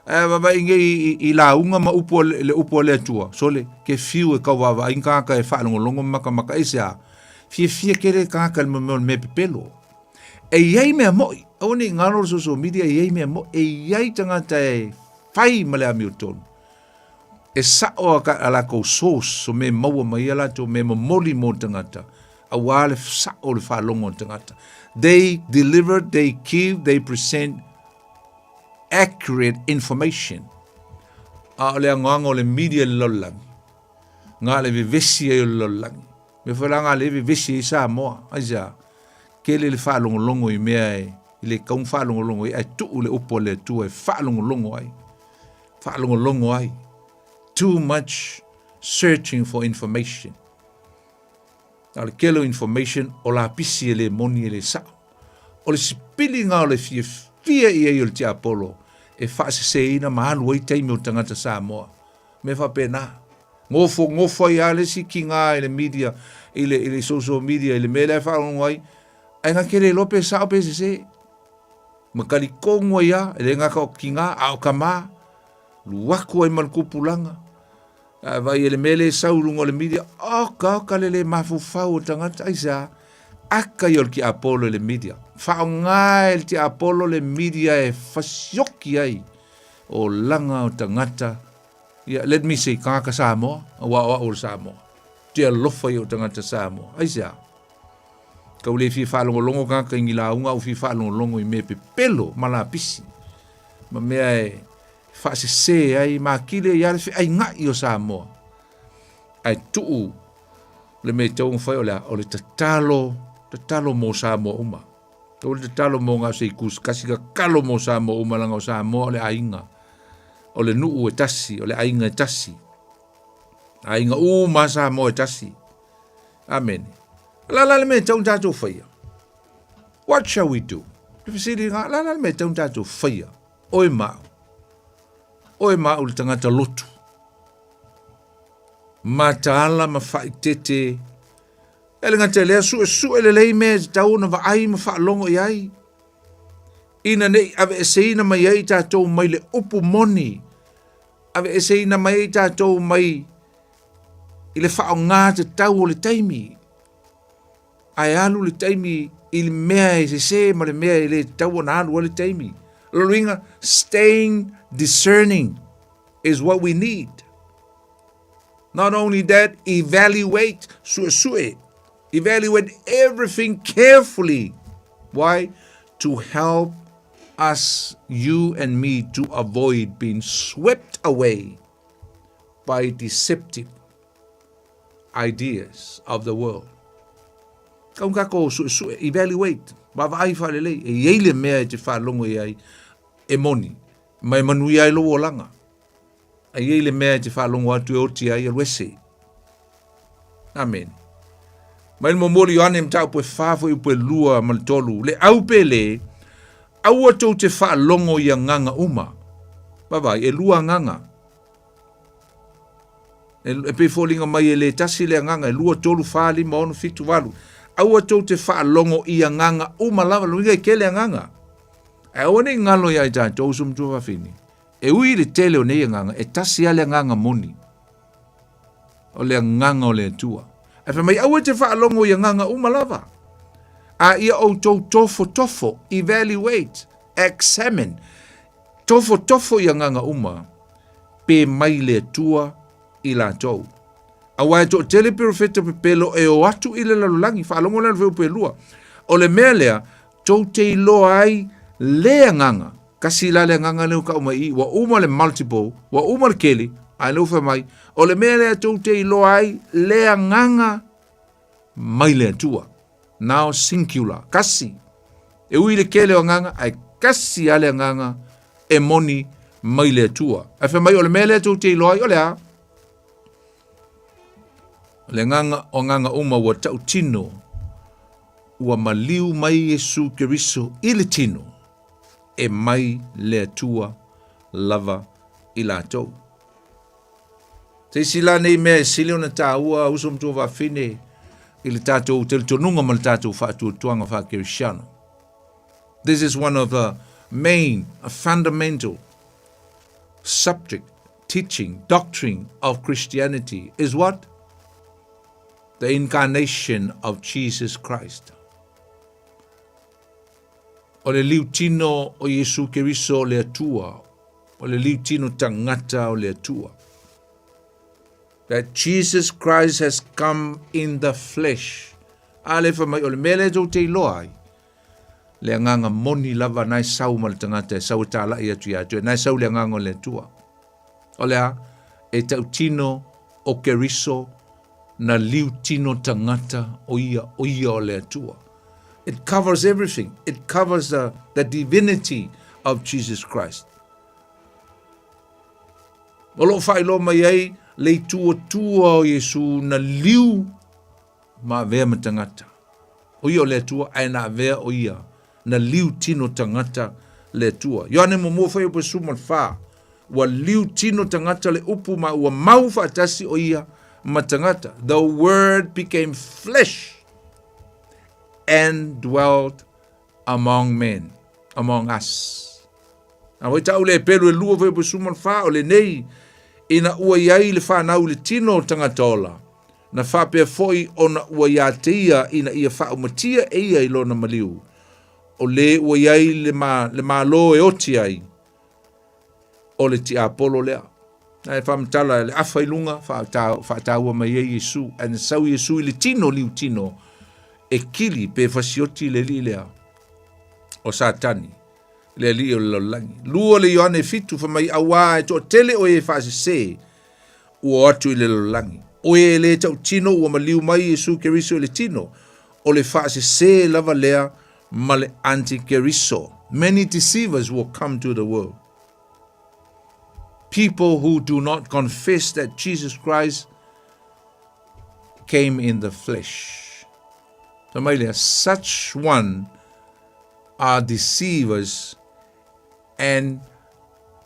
Ae vaavaai nei i, i, i lauga ma upu a le, le upu a le Atua, sole, ke fiu e tau vaavaai ni tagata e faalogologo ma makamaka. Aisea? Fiafia tele tagata i le mea o le mea pepelo. E i ai mea moi, aua ne i galo le social media, e i ai mea moi, e i ai tagata e fai ma le amiotonu. E sa'o a latou source o mea e maua mai ai a latou mea e momoli mo tagata, auā le sa'o o le faalogo a le tagata. They deliver, they give, they present accurate information. A o le anoano o le media i le lalolagi, na le vevesi ai o le lalolagi. Mea foi la na le vevesi ai Samoa. Aisea? Tele le faalogologo i mea e le tatau ona faalogologo i ai, ae tuu le upu a le Atua e faalogologo ai. Faalogologo ai. Too much searching for information. A o le tele o information o lapisi e le moni e le sao. O le sipiliga o le fiafia i ai o le tiapolo e faaseseina ma alu ai taimi o tagata Samoa. Mea faapena. Gofo gofo ai lava le isi kiga i le media, i le, i le social media, i le mea lea e faalogologo ai, ae na te le iloa pe sao pe sese. Ma talitonu ai lava, e le gata o tina, a o tama, alu atu ai ma le tupulaga. Ae vaai i le mea lea e sau i luga o le media, oka oka le le mafaufau o tagata, aisea? Aka ia o le tiapolo i le media. Faaaoga e le tiapolo le media e fasioki ai olaga o tagata. Ia, let me say, tagata Samoa, aua o au o le Samoa. Te alofa ia o tagata Samoa. Aisea? Kau le fia faalogologo tagata i ni lauga, au fia faalogologo i mea pepelo ma lapisi. Ma mea e faasese ai ma atili ai lava le feaiga'i o Samoa. Ae tuu le mea e tatau ona fai o le a? O le tatalo, tatalo mo Samoa uma. Aua le tatalo mo na o se itu se tasi, tatalo mo Samoa uma leaga o Samoa o le aiga, o le nuu e tasi, o le aiga e tasi. Aiga uma a Samoa e tasi. Amene. O le a la le mea e tatau ona tatou faia? What shall we do? Le fesili lena, o le a la le mea e tatau ona tatou faia? Oe ma au. Oe ma au le tagata lotu. Mataala ma faaeteete. E le gata i lea, suesue lelei mea e tatau ona vaai ma faalogo i ai, ina ne i aveeseina mai ai tatou mai le upu moni, aveeseina mai ai tatou mai i le faaaoga tatau o le taimi. Ae alu le taimi i le mea e sese ma le mea e le tatau ona alu ai le taimi. O lona uiga, staying discerning is what we need. Not only that, evaluate, suesue, evaluate everything carefully. Why? To help us, you and me, to avoid being swept away by deceptive ideas of the world. Kau kako suesue, evaluate, vaavaai faalelei, e i ai le mea e te faalogo i ai e moni, ma e manuia ai lou olaga. A i ai le mea e te faalogo atu e oti ai, alu ese. Amene. Mai le muamua o le Ioane mataupu e fa fuaiupu e 2 ma le 3, le au pele, aua tou te faalogo i agaga uma. Vaavaai, e lua agaga. E, e pei foliga mai e le tasi le agaga, e 2, 3, 4, 5, 6, 7, 8. Aua tou te faalogo i agaga uma lava, lona uiga e tele agaga. Ae aua ne i galo ia i tatou uso matua fafine. E ui i le tele o nei agaga, e tasi lava le agaga moni. O le agaga o le Atua. Ae fai mai, aua e te faalogo i agaga uma lava. A ia outou tofotofo, evaluate, examine, tofotofo i agaga uma, pe mai le Atua i latou. Aua e toatele perofeta pepelo e o atu i le lalolagi, faalogo lea le fuaiupu O le mea lea, tou te iloa ai le agaga, kasi la le agaga lea ua tau mai i, ua uma le multiple, ua uma le keli, ae lea ua fai mai, o le mea lea tou te iloa ai le agaga mai le Atua. Now singular, kasi. E ui le kele o agaga, ae kasi a le agaga e moni mai le Atua. Ae fai mai o le mea lea tou te iloa ai, o le a? O le agaga o agaga uma ua tautino, ua maliu mai Iesu Keriso i le tino, e mai le Atua lava i latou. Se isi la nei mea e sili ona tāua uso ma tuafafine i le tātou talitonuga ma le tātou faatuatuaga faakerisiano. This is one of the main, a fundamental subject, teaching, doctrine of Christianity is what? The incarnation of Jesus Christ. O le liutino o Iesu Keriso o le Atua, o le liutino tagata o le Atua. That Jesus Christ has come in the flesh. A le fai mai o le mea lea tou te iloa ai. Le agaga moni lava na e sau ma le tagata e sau e tāla'i atu ia te oe, na e sau le agaga o le Atua. O le a, e tautino o Keriso na liutino tagata o ia, o ia o le Atua. It covers everything. It covers the divinity of Jesus Christ. O loo faailoa mai ai le ituatua o Iesu na liu ma avea ma tagata. O ia o le Atua, ae na avea o ia, na liu tino tagata le Atua. Ioane muamua fuaiupu 14, ua liu tino tagata le upu ma ua mau faatasi o ia ma tagata. The word became flesh and dwelt among men, among us. A wai tau le pelu e lua fuaiupu 14, o lenei, ina ua i ai le fanau i le tino o tagata ola, na faapea foi ona ua ia te ia ina ia faaumatia e ia i lona maliu, o lē ua i ai le, ma, le Malo e oti ai, o le tiapolo lea. Ae faamatala le afa i luga, faataua mai ai Iesu, ae na sau Iesu i le tino liu tino, e kili pe fasioti le alii lea o Satani, le alii o le lalolagi. Lua le Ioane 7, fai mai, auā e toatele o e faasese, ua o atu i le lalolagi. O e le tautino ua maliu mai Iesu Keriso i le tino, o le faasese lava lea ma le antikeriso. Many deceivers will come to the world. People who do not confess that Jesus Christ came in the flesh. Fai mai lea, such one are deceivers and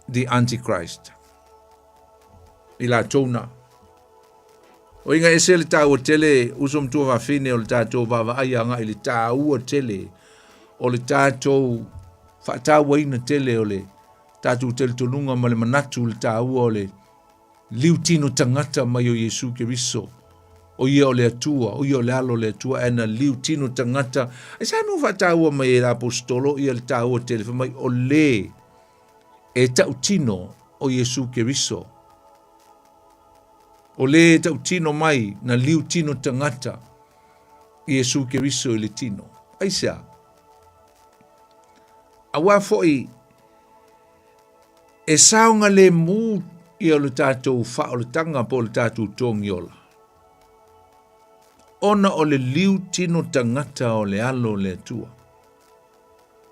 the Antichrist. I latou na. O inga ese le tāua tele, uso matua fafine o le tātou vaavaai agai i le tāua tele, o le tātou faatauaina tele o le tātou talitonuga ma le manatu le tāua o le liu tino tagata mai o Iesu Keriso. O ia o le Atua, o ia o le alo o le Atua, ae na liu tino tagata. Ai sa no faataua mai e le aposetolo ia le tāua tele, fai mai o le e tautino o Iesu Keriso. O le e tautino mai na liu tino tagata Iesu Keriso i le tino. Aisea? Aua foi E saogalemu ia o le tatou faaolataga po o le tatou togiola, ona o le liu tino tagata o le alo o le Atua.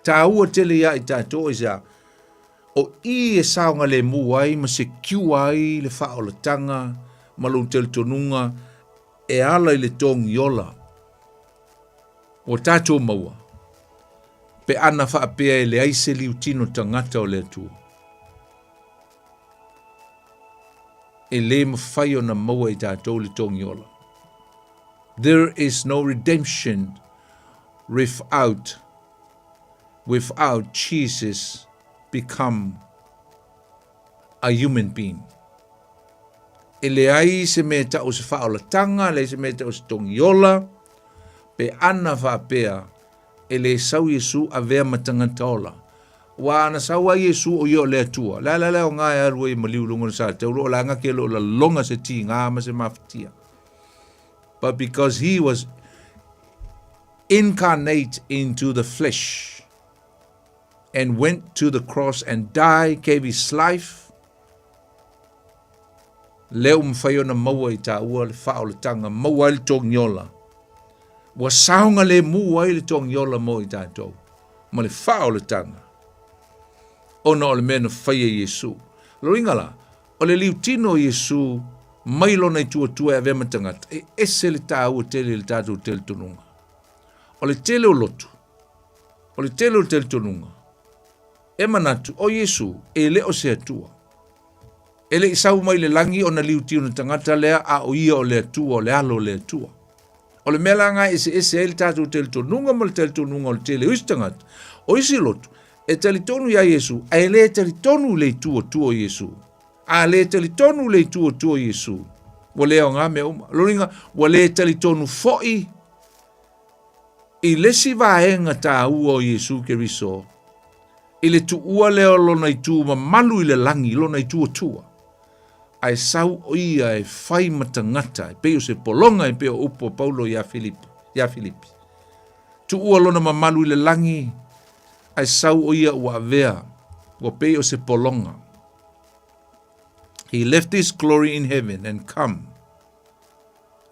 Tāua tele ia i tatou aisea, o i e saogalemu ai ma secure ai le faaolataga ma lou talitonuga e ala i le togiola ua tatou maua, pe ana faapea e leai se liutino tagata o le Atua. E lē mafai ona maua e tatou le togiola. There is no redemption without, without Jesus become a human being. E leai se mea e tau o se faaolataga, leai se mea e tau o se togiola, pe ana faapea e le sau Iesu avea ma tagata ola. Aua ana sau lava Iesu o ia o le Atua, o le a la le aoga e alu ai e maliu i luga o le satauro o le aga ke lo laloga se tiga ma se mafatia. But because he was incarnate into the flesh and went to the cross and died, gave his life, lea ua mafai ona maua i taua le faaolataga, maua ai le togiola. Ua saogalemu ai le togiola mo i tatou, ma le faaolataga, ona o le mea na faia e Iesu. Lona uiga la, o le liutino o Iesu mai lona itu atua e avea ma tagata, e ese le taua tele i le tatou talitonuga. O le tele o lotu, o le tele o le talitonuga, e manatu o Iesu e le o se Atua. E le i sau mai le lagi ona liutino tagata lea, a o ia o le Atua, o le Alo o le Atua. O le mea la lena e eseese ai le tatou talitonuga ma le talitonuga o le tele o isi tagata, o isi lotu, e talitonu iā Iesu, ae le talitonu i le itu Atua o Iesu. A le talitonu i le itu Atua o Iesu, ua le aoga mea uma. Lona uiga, ua le talitonu foi i le isi vaega taua o Iesu Keriso, i le tuua lea o lona itu mamalu i le lagi, lona itu Atua, ae sau o ia e fai ma tagata, e pei o se pologa e pei o upu a Paulo iā Filipi, iā Filipi. Tuua lona mamalu i le lagi, ae sau o ia ua avea, ua pei o se pologa. He left his glory in heaven and come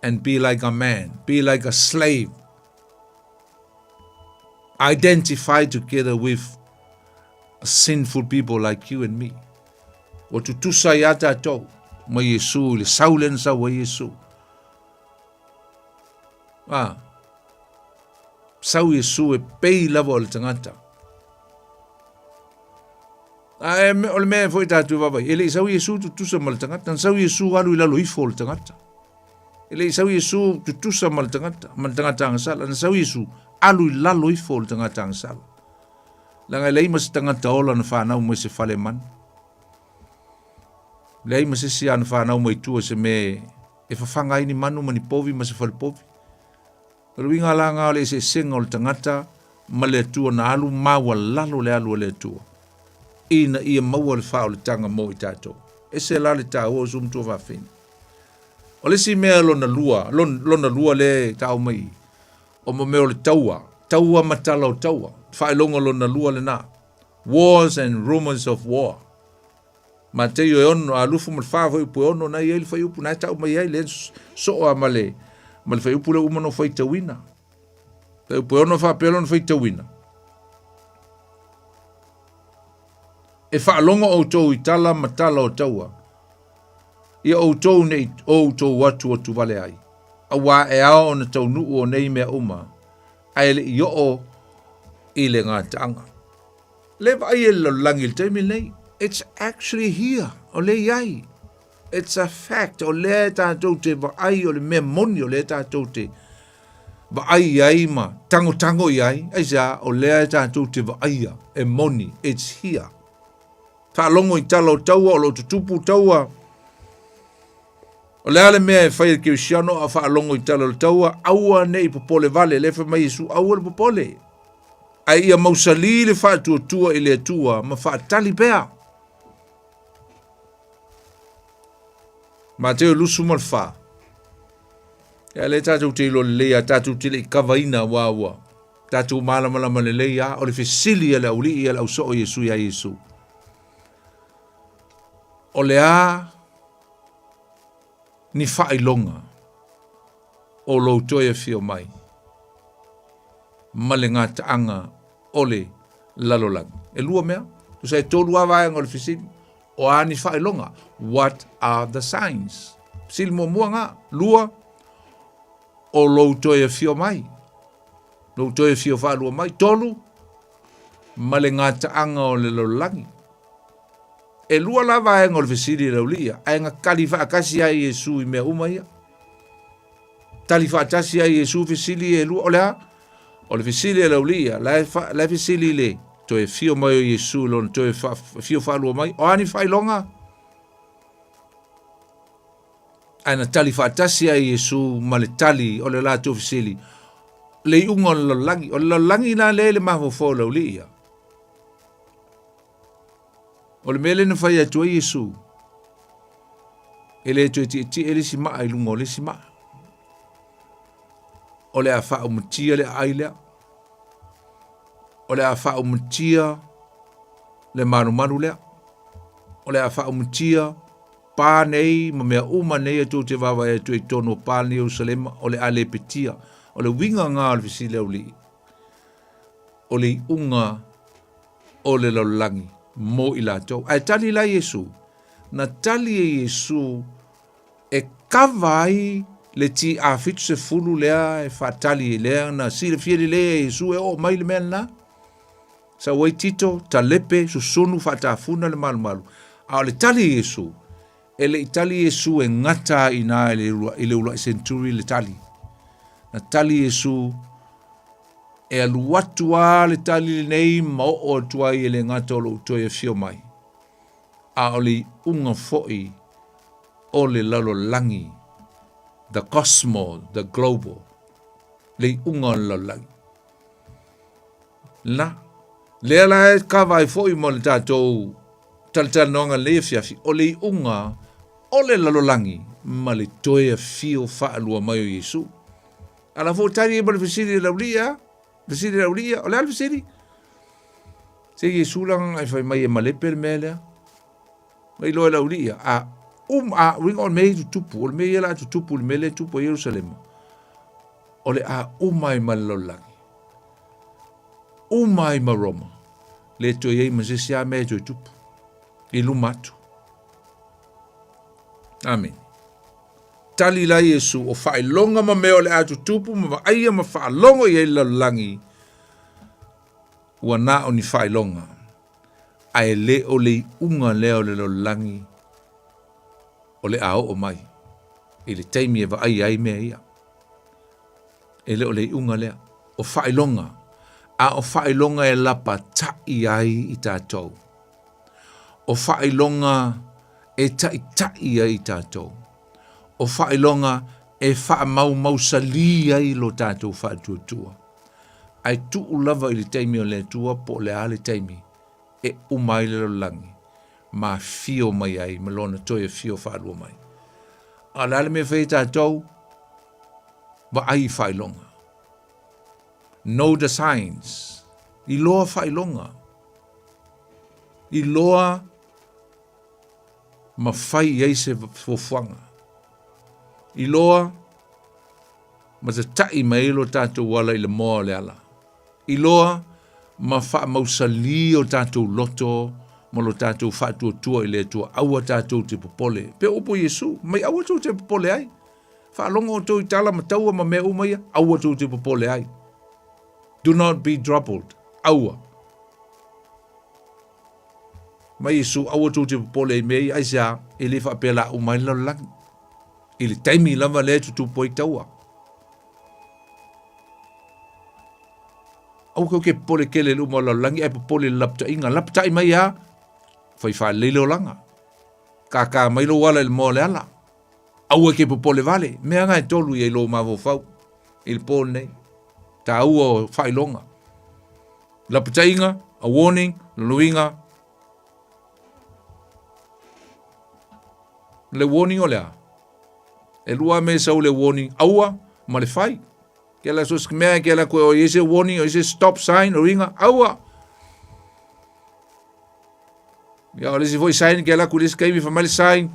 and be like a man, be like a slave, identify together with sinful people like you and me. Ua tutusa iā tatou ma Iesu i le sau lea na sau ai Iesu. Ah, sau Iesu e pei lava o le tagata. Ae o le mea foi tatou vaavaai, e le i sau Iesu tutusa ma le tagata, na sau Iesu alu i lalo ifo o le tagata. E le i sau Iesu tutusa ma le tagata, ma le tagata agasala, na sau Iesu alu i lalo ifo o le tagata agasala. Leaga e leai ma se tagata ola na fanau mai se fale manu. Leai ma se isi na fanau mai tua se mea e fafaga ai ni manu ma ni povi ma se fale povi. O le uiga la lena o le eseesega o le tagata ma le Atua na alu maualalo le alu a le Atua ina ia maua le faaolataga mo i tatou. Ese la le taua o uso ma tuafafine. O le isi mea lona lua, lona lua lea e tau mai i, o mo mea o le taua, taua ma tala o taua. Faailoga lona lua lena. Wars and rumors of war. Mateio e ono, a 24 fuaiupu e 6 na i ai le fuaiupu, na e tau mai ai le soo a ma le, ma le fuaiupu lea ua uma ona faitauina. Fuaiupu e 6 faapea lona faitauina. E faalogo outou i tala ma tala o taua, ia outou ne i outou atuatu vale ai, auā e ao ona taunuu o nei mea uma, ae le i oo i le gataaga. Le vaai e le lalolagi i le taimi lenei, it's actually here, o lea i ai. It's a fact, o lea e tatou te vaai, o le mea moni o lea e tatou te vaai i ai ma tangotango i ai, aisea, o lea e tatou te vaaia, e moni, it's here. Faalogo i tala o taua, o lo o tutupu taua. O le a le mea e fai e le kerisiano a faalogo i tala o le taua, aua ne i popole vale, lea fai mai Iesu, aua le popole. Ae ia mausali le faatuatua i le Atua ma faatali pea. Mateo 24. Ia lea tatou te iloa lelei a tatou te le i kavaina ua ua tatou malamalama lelei a o le fesili a le aualii a le ausoo o Iesu iā Iesu. O le a ni faailoga o lou toe afio mai ma le gataaga o le lalolagi. E lua mea, tusa e tolu lava vaega o le fesili. O a ni faailoga? What are the signs? Fesili muamua ga. Lua, o lou toe afio mai. Lou toe afio faalua mai. Tolu, ma le gataaga o le lalolagi. E lua la vaega o le fesili i le aualii ia, ae na tali faatasi ai Iesu i mea uma ia. Tali faatasi ai Iesu fesili e lua, o le a? O le fesili a le aualii ia, la e, fa, la e fesili i le toe afio mai o Iesu i lona toe fa, afio faalua mai, o a ni faailoga? Ae na tali faatasi ai Iesu ma le tali o le latou fesili, le iuga o le lalolagi. O le lalolagi la lea i le mafaufau o le aualii ia. O le mea lea na fai atu ai Iesu, e le toe tietie le isi maa i luga o le isi maa. O le a faaumatia le aai lea. O le a faaumatia le malumalu lea. O le a faaumatia pa nei ma mea uma nei e tou te vaavaai atu ai i totonu o pa nei o Ierusalema, o le a lepetia. O le uiga lena o le fesili aualii, o le iuga o le lalolagi mo i latou. Ae tali la Iesu, na tali e Iesu e kava ai le TA70 lea e faatali lea na silafia lelei e Iesu e oo mai le mea lena. Sau ai Tito, talepe, susunu, faatafuna le malumalu. A o le tali e Iesu, e le i tali Iesu e gata ai i ina i le uluai century le tali. Na tali Iesu e alu atu lava le tali lenei ma oo atu ai e le gata o lou toe afio mai, a o le iuga foi o le lalolagi, the cosmo, the global, le iuga o le lalolagi. La, lea la e kava ai foi ma le tatou talatalanoaga lenei afiafi, o le iuga o le lalolagi ma le toe afio faalua mai o Iesu. A la foi tali ma le fesili le aualii a? Fesili le aualii o le a le fesili? Se Iesu la e fai mai e malepe le mea lea. Mai loa le aualii a um a uiga o le mea i tutupu, o le mea ia la a tutupu le mea lea e tupu i Ierusalema. O le a uma ai ma le lalolagi. Uma ai ma Roma. Le toe i ai ma se isi a mea e toe tupu. I luma atu. Amene. Tali la Iesu, o faailoga ma mea o le a tutupu ma vaaia ma faalogo i ai le lalolagi, ua na o ni faailoga, ae le o le iuga lea o le lalolagi o le a oo mai i le taimi e vaaia ai mea ia. E le o le iuga lea, o faailoga, a o faailoga e lapata'i ai i tatou. O faailoga e taʻitaʻi ai i tatou. O faailoga e faamaumausalī ai lo tatou faatuatua. Ae tuu lava i le taimi o le Atua po o le a le taimi e uma ai le lalolagi ma afio mai ai ma Lona toe afio faalua mai. A o le a le mea e fai e tatou? Vaai i faailoga. Know the signs. Iloa faailoga. Iloa ma fai i ai se fuafuaga. Iloa ma tataʻi mai ai lo tatou ala i le moa o le ala. Iloa ma faamausalī o tatou loto ma lo tatou faatuatua i le Atua, aua tatou te popole. Pei o upu a Iesu, mai aua tou te popole ai. Faalogo outou i tala ma taua ma mea uma ia, aua tou te popole ai. Do not be troubled. Aua. Mai Iesu, aua tou te popole i mea ia, aisea, e le faapea la uma ai le lalolagi. I le taimi lava lea e tutupu ai taua. Aua kou te popole tele i le uma o le lalolagi, ae popole i le lapataiga. Lapatai mai a, fai faalelei le olaga. Kākā mai lou ala i le moa o le ala. Aua e te popole vale. Mea na e tolu ia i lou mafaufau i le pō lenei. Tāua o faailoga. Lapataiga, a warning, loloiga. Le warning o le a? E lua me sau le warning, aua ma le fai. Ke la so mea ke la koe o i se warning, o i se stop sign, o inga, aua. Ia, o le isi foi sign ke la ku le isi kaimi fa mai le sign,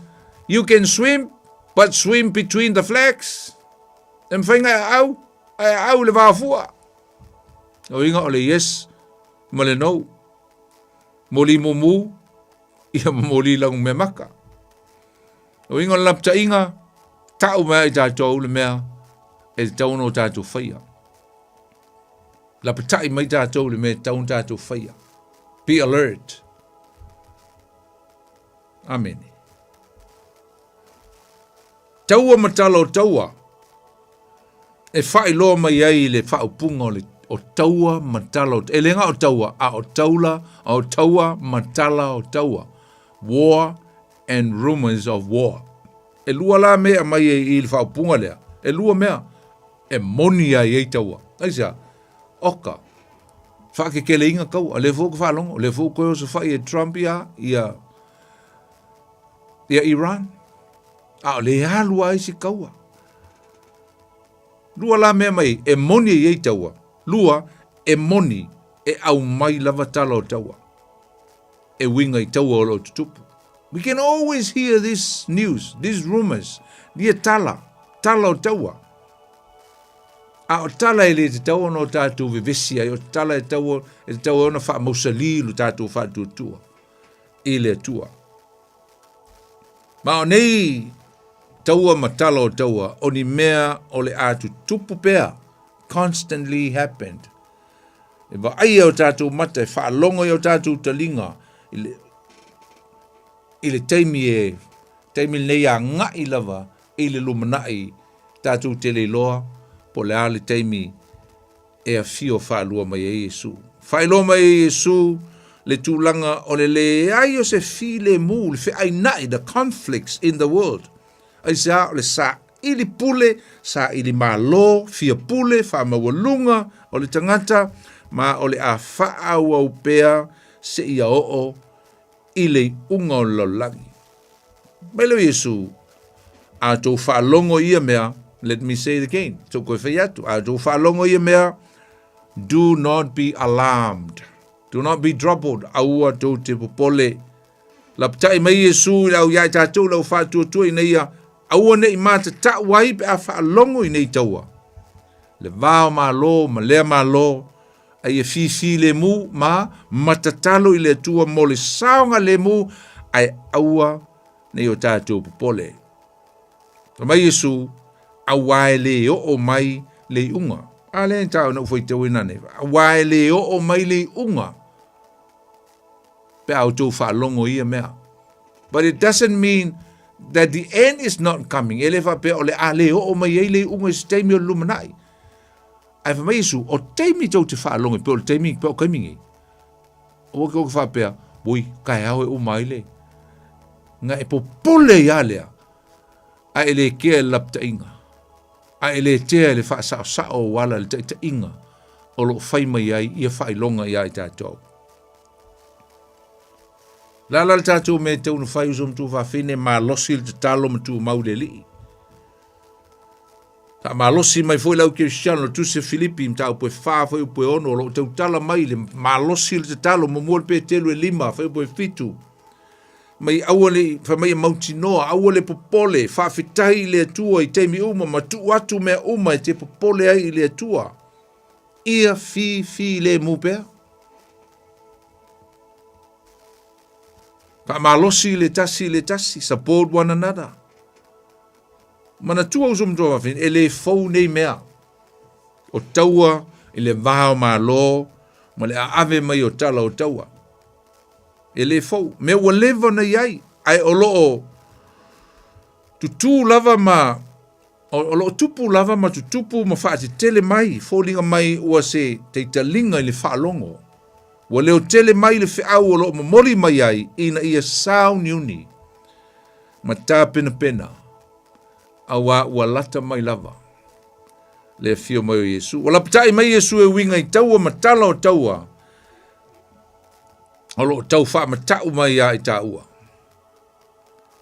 you can swim, but swim between the flags. E mawhai ngai a au, ai a au le vafua. O inga o le yes ma le no. Moli mumu, ia ma moli langu mea maka. O inga o le lapataiga, tau mai ai tatou le mea e tatau ona o tatou faia. Lapatai mai tatou le mea e tatau ona tatou faia. Be alert. Amene. Taua ma tala o taua e faailoa mai ai le faaupuga o le o taua ma tala o, e le gā o taua, a o taula, a o taua ma tala o taua. War and rumors of war. E lua la mea e aumai ai i le faaupuga lea, e lua mea e moni ai ai taua. Aisea? Oka. Faakekeleina taua, lea foi ua faalogo, lea foi ua toe osofai e Trump ia ia ia Iran. A o le alu a isi taua. Lua la mea mai, e moni e i ai taua. Lua, e moni e aumai lava tala o taua. E uiga i taua o lo o tutupu. We can always hear this news, these rumors, ia tala, tala o taua. A o tala e le tatau ona o tatou vevesi ai, o tala e tatau, e tatau ona faamausali lo tatou faatuatua i le Atua. Ma o nei taua ma tala o taua, o ni mea o le a tutupu pea, constantly happened. E vaai e o tatou mata, e faalogo i o tatou taliga i le, i le taimi e taimi lenei agai lava i le lumanai tatou te le iloa po o le a le taimi e afio faalua mai ai Iesu. Faailoa mai ai Iesu le tulaga o le leai o se filemu, le feaina'i, the conflicts in the world. Aisea? O le saili pule, saili malo, fia pule, faamaualuga o le tagata, ma o le a faaauau pea seia oo i le iuga o le lalolagi. Mai lea o Iesu, a outou faalogo i ia mea, let me say it again, se i ou toe fai atu, a outou faalogo i ia mea, do not be alarmed, do not be troubled, aua tou te popole. Lapatai mai Iesu i le au ia i tatou le au faatuatua ina ia aua ne i matatau ai pe a faalogo i nei taua. Le va o Malo ma lea Malo, a ia fifilemu ma matatalo i le Atua mo le saogalemu, ae aua ne i o tatou popole. Fai mai Iesu, Auā e lē oo mai le iuga. A lea e tau na ou faitauina nei. Auā e lē oo mai le iuga pe a outou faalogo i ia mea. But it doesn't mean that the end is not coming. E le faapea o le a le oo mai ai le iuga i se taimi o le lumanai. Ae fai mai Iesu, o taimi tou te faalogo, pe o le taimi, pe o taimi nei. Aua ke oke faapea, ui, taeao e uma ai le. Nga e popole ia lea, a e le kea e le lapataiga, a e le tea e le faasaosao o ala le taitaiga o lo o fai mai ai ia faailoga iā i tatou. Le a la le tatou mea e tatau ona fai uso ma tuafafine, malosi le tatalo ma tumau i le Alii. Faamalosi mai foi le au kerisiano le Tusi a Filipi mataupu e 4 fuaiupu e 6 o lo o tautala mai le malosi le tatalo muamua le Petelu e 5 fuaiupu e 7 mai aua le fai mai e mautinoa aua le popole faafetai i le Atua i taimi uma ma tuu atu mea uma e te popole ai i le Atua ia fifilemu pea. Faamalosi le tasi i le tasi, support one another. Manatua uso ma tuafafine, e le fou nei mea. O taua i le va o Malo ma le aave mai o tala o taua. E le fou. Mea ua leva ona i ai, ae o lo o tutū lava ma o lo o tupu lava ma tutupu ma faatetele mai, foliga mai ua se taitaliga i le faalogo. Ua leo tele mai le feau o lo o momoli mai ai ina ia sauniuni ma tapenapena, auā ua lata mai lava le afio mai o Iesu. Ua lapatai mai Iesu e uiga i taua ma tala o taua o lo o tau faamatau mai iā i tāua.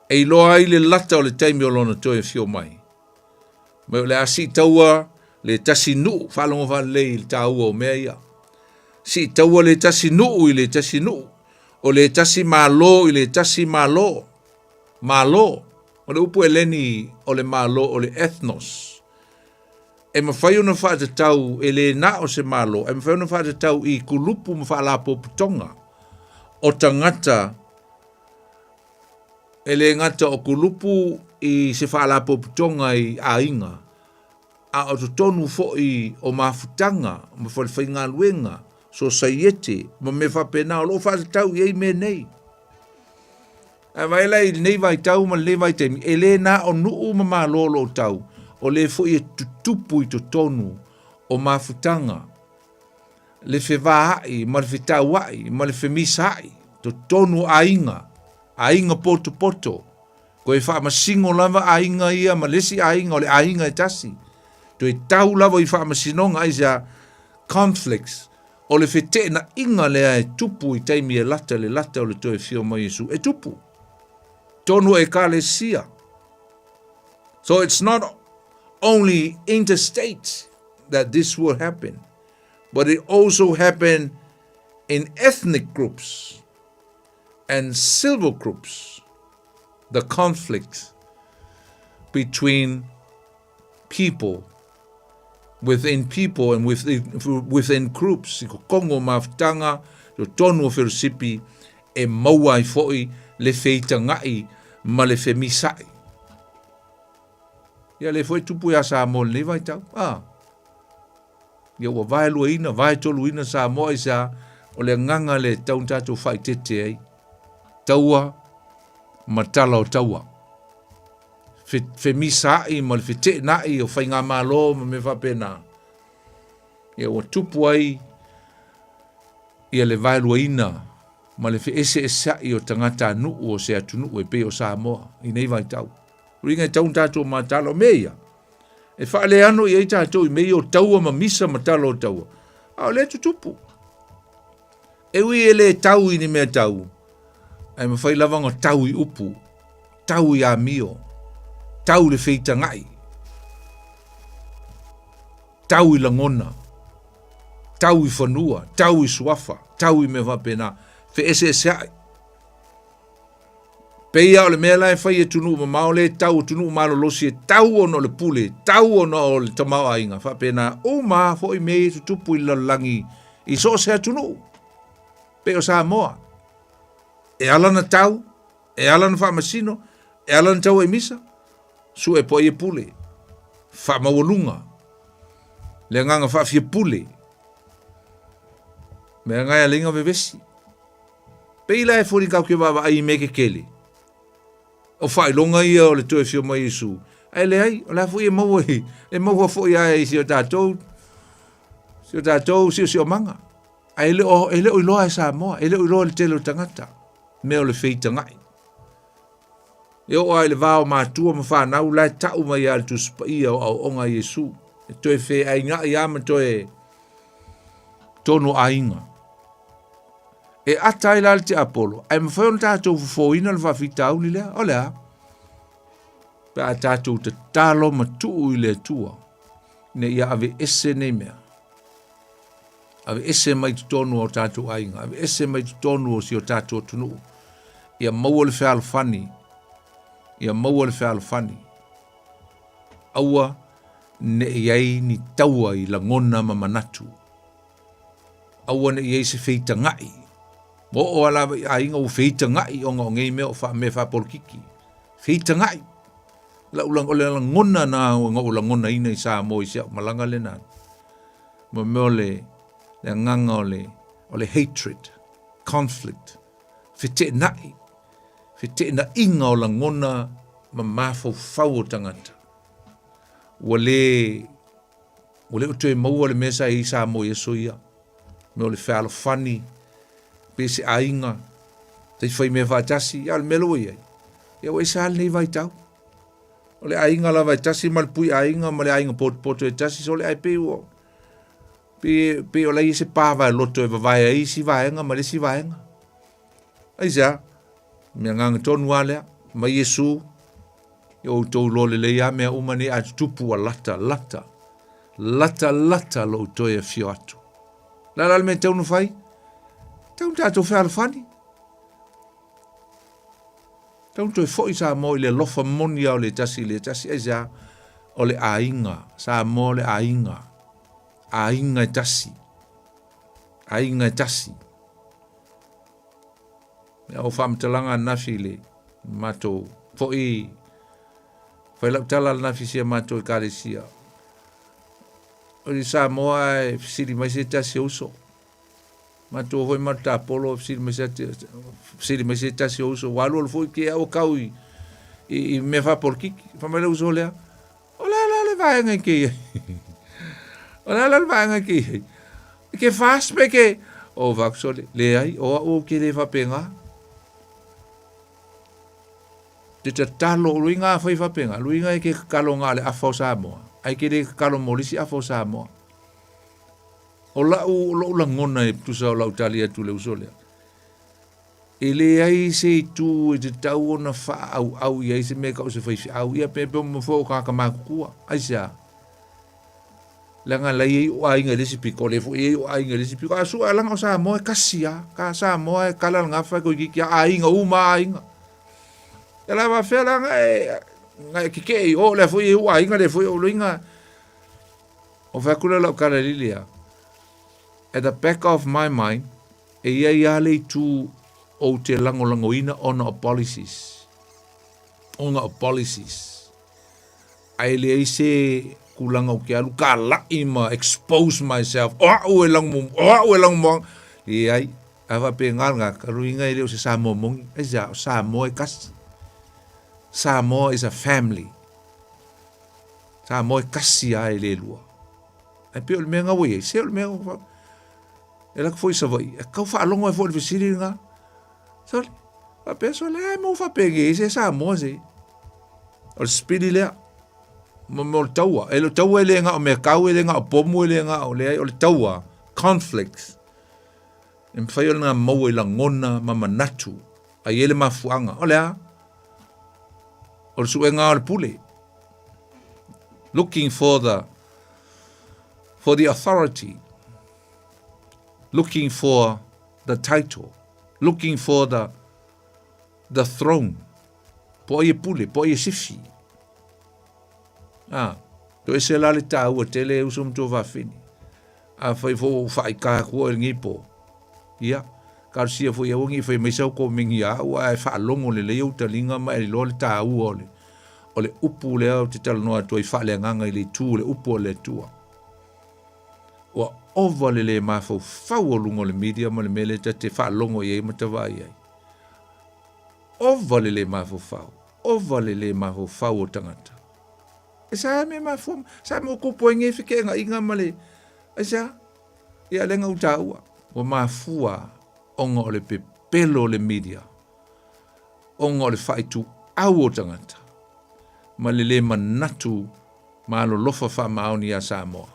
E iloa ai le lata o le taimi o lona toe afio mai. Mai o le a sii taua le tasi nuu, faalogo faalelei i le taua o mea ia. Sii taua le tasi nuu i le tasi nuu, o le tasi Malo i le tasi Malo. Malo, o le upu Eleni o le Malo o le ethnos. E mafai ona faatatau e le na o se Malo, e mafai ona faatatau i kulupu ma faalapotopotoga o tagata e le gata o kulupu i se faalapotopotoga i aiga, a o totonu foi o mafutaga ma falefaigaluega, sosaiete ma mea faapena o lo o faatatau i ai mea nei. Ae vaai la i lenei vaitau ma lenei vaitaimi, e le na o nuu ma malo o lo o tau, o lea foi e tutupu i totonu o mafutaga le fevaai ma le fetauai ma le femisaai totonu o aiga, aiga potopoto. Toe faamasino lava aiga ia ma le isi aiga o le aiga e tasi. Toe tau lava i faamasinoga aisea? Conflicts. O le feteenaiga lea e tupu i taimi e lata le lata o le toe afio mai Iesu, e tupu. Tonu o ekalesia. So it's not only interstate that this will happen, but it also happen in ethnic groups and civil groups, the conflict between people, within people and within, within groups, i ko kongo mafutanga, to tonu o Whirosipi, e maua ai fo'i le feitaga'i ma le femisa'i. Ia le foi tupu ia Samoa lenei vaitau. Ah. Ia ua vaeluaina, vaetoluina Samoa i sa o le agaga le tau tatou faaeteete ai. Taua ma tala o taua. Fe, femisaai ma le feteenai o faigamalo ma mea faapena. Ia ua tupu ai ia le vaeluaina ma le feeseeseai o tagatanuu o se atunuu e pei o Samoa i nei vaitau. Uiga e tau tatou matala o mea ia. E faaleano i ai tatou i mea ia o taua ma misa ma tala o taua. A o lea tutupu. E ui e le tau i ni mea tau, ae mafai lava ona tau i upu, tau i amio, tau le feitagai, tau i lagona, tau i fanua, tau i suafa, tau i mea faapena, feeseeseai. Pei lava o le mea la e fai e atunuu mamao lea e tau atunuu malolosi e tau ona o le pule, tau ona o le tamaoaiga, faapena uma lava foi mea ia e tutupu i le lalolagi i so o se atunuu, pei o Samoa. E ala ona tau, e ala ona faamasino, e ala ona tau ai misa, sue po ai e pule, faamaualuga, le agaga faafiapule, mea na e ala ai ona vevesi. Pei la e foli kau ke vaavaai i mea kekele. O faailoga ia o le toe afio mai Iesu. Ae leai, o le a foi e maua i, e maua foi a i si o tatou, si o tatou siosiomaga. Ae le o, e le o iloa e Samoa, e le o iloa e le tele o tagata, mea o le feitaga'i. E oo lava i le va o matua ma fanau, la e ta'u mai lava le Tusi Paia o aoaoga a Iesu, e toe feainga'i lava ma toe tonu o aiga. E ata ai la le tiapolo, ae mafai ona tatou fofoina le faafitauli lea, o le a? Pe a tatou tatalo ma tuu i le Atua, ina ia aveese nei mea. Aveese mai totonu o tatou aiga, aveese mai totonu o si o tatou atunuu. Ia maua le fealofani, ia maua le fealofani. Aua ne i ai ni taua i lagona ma manatu. Aua ne i ai se feitaga'i. Ua oo lava lava i aiga ua feitaga'i ona o nei mea o fa, mea faapolokiki. Feitaga'i. Lau, o le lagona na na ou lagonaina i Samoa i si au malaga lena. Mo mea o le, le agaga o le, o le hatred, conflict, feteena'i, feteena'iga o lagona ma mafaufau o tagata. Ua le, ua le o toe maua le mea sa i ai Samoa i aso ia. Mea o le fealofani, pe se aiga, tai fai mea faatasi, ia o le mea lea ua i ai. Ia ua ese lava lenei vaitau. O le aiga lava e tasi ma le pui aiga ma le aiga potopoto e tasi, sole ae pei ua pei, pei o la e i ai se pa vaeloto e vavae ai isi vaega ma le isi vaega. Aisea? Mea agaga tonu lava lea. Mai Iesu, ia outou iloa lelei lava mea uma nei a tutupu ua lata, lata, lata, lata lou toe afio atu. O le a la le mea e tatau ona fai? Tatau ona tatou fealofani. Tau toe foi Samoa i le alofa moni lava o le tasi i le tasi. Aisea? O le aiga. Samoa o le aiga. Aiga e tasi. Aiga e tasi. Mea o faamatalaga ananafi i le matou foi fai lau tala ananafi i si a matou ekalesia. O i Samoa e fesili mai se tasi o uso. Matou foi ma tapolo fesili mai se fesili mai se tasi o uso ua alualu foi ke au kau i i, i mea faapolokiki. Fai mai le uso lea, o le a la le vaega i ke i ai? O le a la le vaega i ke i ai? Ke fast pe ke o vaku sole, leai, o au ou ke le faapena. Te tatalo, o luiga a fai faapena, luiga e ke kakalo na o le afa o Samoa, ai ke le kakalo mo le isi afa o Samoa. O la'u, o lo'u lagona e tusa o la'u tali atu i le uso lea, e leai se itu e tatau ona faaauau i ai se mea e tau o se faifeau, ia pe pe mo foi o tagata matutua. Aisea? Leaga la e i ai o aiga i le isi pito, o lea foi e i ai o aiga i le isi pito. A sue, leaga o Samoa e tasi lava. Ka Samoa e kala le gafa e toeitiiti lava aiga uma lava aiga. Ia la faapefea la na e, na e tetee i o, lea foi e i ai ou aiga, lea foi o loiga. O fai atu lea o lau tala i lea, at the back of my mind, e i ai lava le itu ou te lagolagoina ona o policies. Ona o policies. Ae leai se tulaga ou te alu kalai ma expose myself, o au e lagomo, o au e lagomoaga. Leai, a faapena le tagata, o lona uiga e le o se Samoa moni. Aisea? O Samoa e tasi. Samoa is a family. Samoa e tasi lava e le lua. Ae pei o le mea lena ua i ai, se o le mea ua e alu atu foi i Savaii, e tau faalogo ai foi i le fesili lena. Sole, faapea sole, ai mo faapenei se Samoa se. O le sipili lea, mo mo le taua. E le taua e le na o mea kau, e le na o pomu, e le na o leai, o le taua, conflicts. E mafai ona maua i lagona ma manatu, a i ai le mafuaaga. O le a? O le suega o le pule. Looking for the for the authority. Looking for the title. Looking for the the throne. Po ai e pule, po ai e sifi. Ah, toese la le tāua tele e uso matua vafini. Afai foi ua ou faaita atu oe i lenei po, ia, talosia foi aua ne i fai mai sau komeni ia au ae faalogo lelei ou taliga ma e iloa le taua o le, o le upu lea ou te talanoa atu ai faaleagaga i le itu o le upu a le Atua. Ua ova le le mafaufau o luga o le media ma le mea lea ta te faalogo i ai ma ta vaai ai. Ova le le mafaufau, ova le le mafaufau o tagata. E sa me mafua, sa mo kupu ai nei feke'enga'iga ma le, aisea? Ia lea na ou taua, ua mafua ona o le pepelo o le media, ona o le faaituau o tagata, ma le le manatu malolofa faamaoni ia Samoa.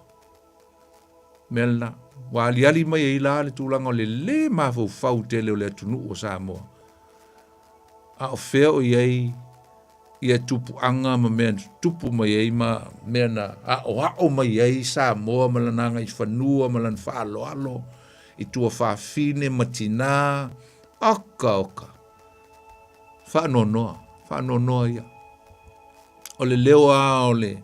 Mea lena, ua aliali mai ai la le tulaga o le lē mafaufau tele o le atunuu o Samoa. A o fea o i ai ia tupuaga ma mea na tutupu mai ai ma mea na aoao mai ai Samoa ma lana agaifanua ma lana faaaloalo i tuafafine ma tinā. Oka oka! Faanoanoa, faanoanoa ia. O le leo lava o le,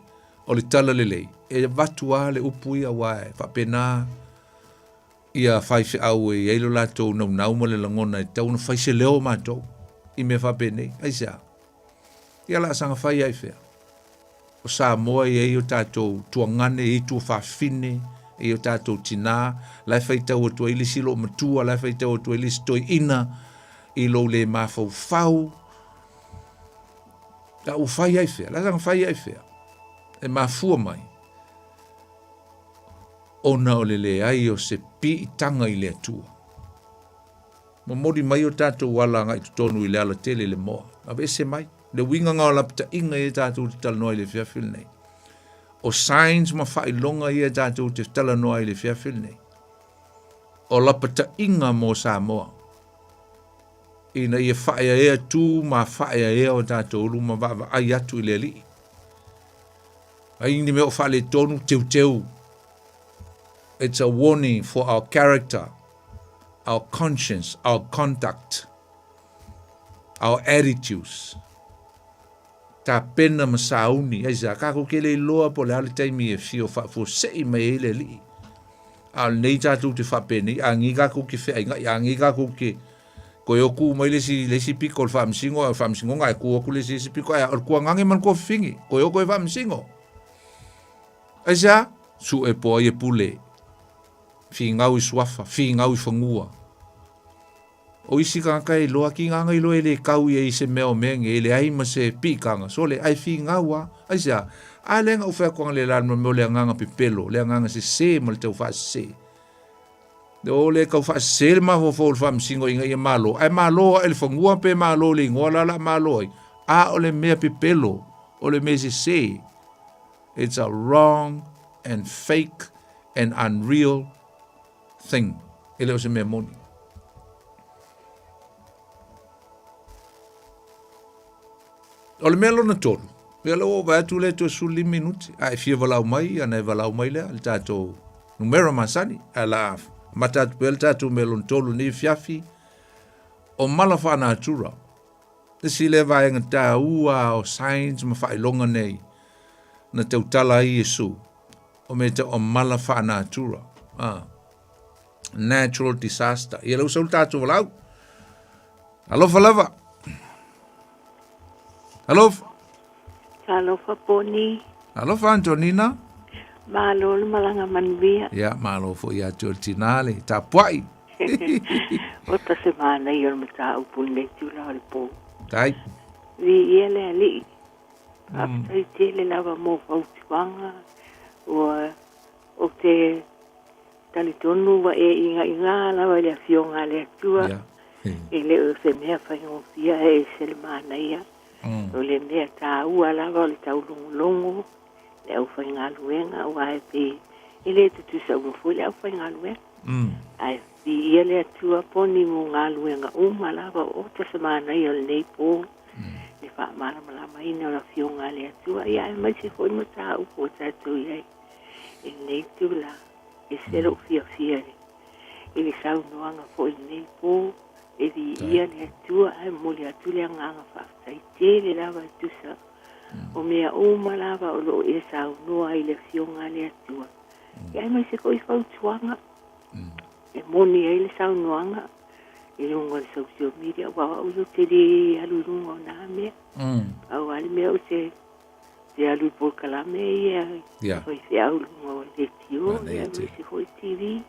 o le talalelei, e avatu lava le upu ia aua e faapena ia faifeau e i ai lo latou naunau ma le lagona e tatau ona fai se leo o matou i mea faapenei. Aisea? Ia la saga fai ai fea? O Samoa e i ai o tatou tuagane, e i ai tuafafine, e i ai o tatou tinā, la e faitau atu ai le isi loomatua, la e faitau atu ai le isi toeaina i lou le mafaufau. La ua fai ai fea? La saga fai ai fea? E mafua mai ona o le leai o se piitaga i le Atua. Momoli mai o tatou ala agai totonu i le alatele i le moa. Aveese mai le uiga na o lapataiga ia tatou te talanoa i le afiafi lenei. O signs ma faailoga ia tatou te talanoa ai i le afiafi lenei. O lapataiga mo Samoa ina ia faaeaea tu ma faaeaea o tatou ulu ma vaavaai atu i le Alii. Ai ni mea o faaletonu, teuteu. It's a warning for our character, our conscience, our conduct, our attitudes. Tapena ma sauni, aisea, kākou ke le iloa po o le a le taimi e fio faafuasei mai ai le Alii. A o lenei tatou te faapenei, a nei kākou ke feainga'i, a nei kākou ke Koe o kū mai le isi, le isi piko o le faamasino, a o le faamasinoga e kū atu le isi, isi piko, ae o le tuagage ma le tuafafine, koe o koe faamasino. Aisea? Su'e po ai e pule, finau i suafa, finau i fanua. O isi tagata e iloa, ki ngā iloa e le kau i ai se mea o mea nei, e leai ma se pi'ikanga, sole, ae finau lava. Aisea? A lea na ou fai atu analeila i le mea o le agaga pepelo, le agaga sesē ma le taufaasesē. O le tau faasese le mafaufau o le faamasino ina ia malo, ae malo ae le fanua pe malo le igoa la la malo ai. A o le mea pepelo, o le mea sese. It's a wrong and fake and unreal thing, e le o se mea moni. O le mea lona tolu, ia lea ua ou vaai atu lea toe 15 minute, a e fia valaau mai, ia ona e valaau mai lea, le tatou numera masani, ae la amata atu pea le tatou mea lona tolu nei afiafi, o mala faanatura. Isi lea vaega taua o science ma faailoga nei na tautala ai Iesu, o mea tau o mala faanatura. Ah. Natural disaster. Ia lea ua sau le tatou valaau. Alofa lava. Alofa. Alofa Poni. Alofa Antonina. Malo le malaga manuia. Ia, malo foi ia te oe le tina le tapuai. O ta se manaia o le mataupu lenei tula o le po. Tai. Viia le Alii. Faafetai tele lava mo fautuaga. Ua ou te talitonu ua e igaiga lava i le Afioga a le Atua. Yeah. E le o se mea faigofie ae ese le manaia. O le mea taua lava o le taulogologo le aufaigaluega aua e pei e le tutusa uma foi le aufaigaluega. Ae viia le Atua poni mo galuega uma lava o ta se manaia o lenei po le faamalamalamaina o le Afioga a le Atua ia aemaise foi mataupu ua tatou i ai i lenei itula. Ese lou fiafia i le saunoaga foi i lenei po e viia le Atua ae momoli atu le agaga faafetai tele lava e tusa o mea uma lava o lo o e saunoa ai i le Afioga a le Atua. Ia aemaise foi fautuaga e moni ai le saunoaga i luga o le social media, aua o au ia ou te le alu i luga o na mea. Pau lava le mea ou te te alu i polokalame ia yeah. faifeau i luga o leitio, ia aemaise foi TV,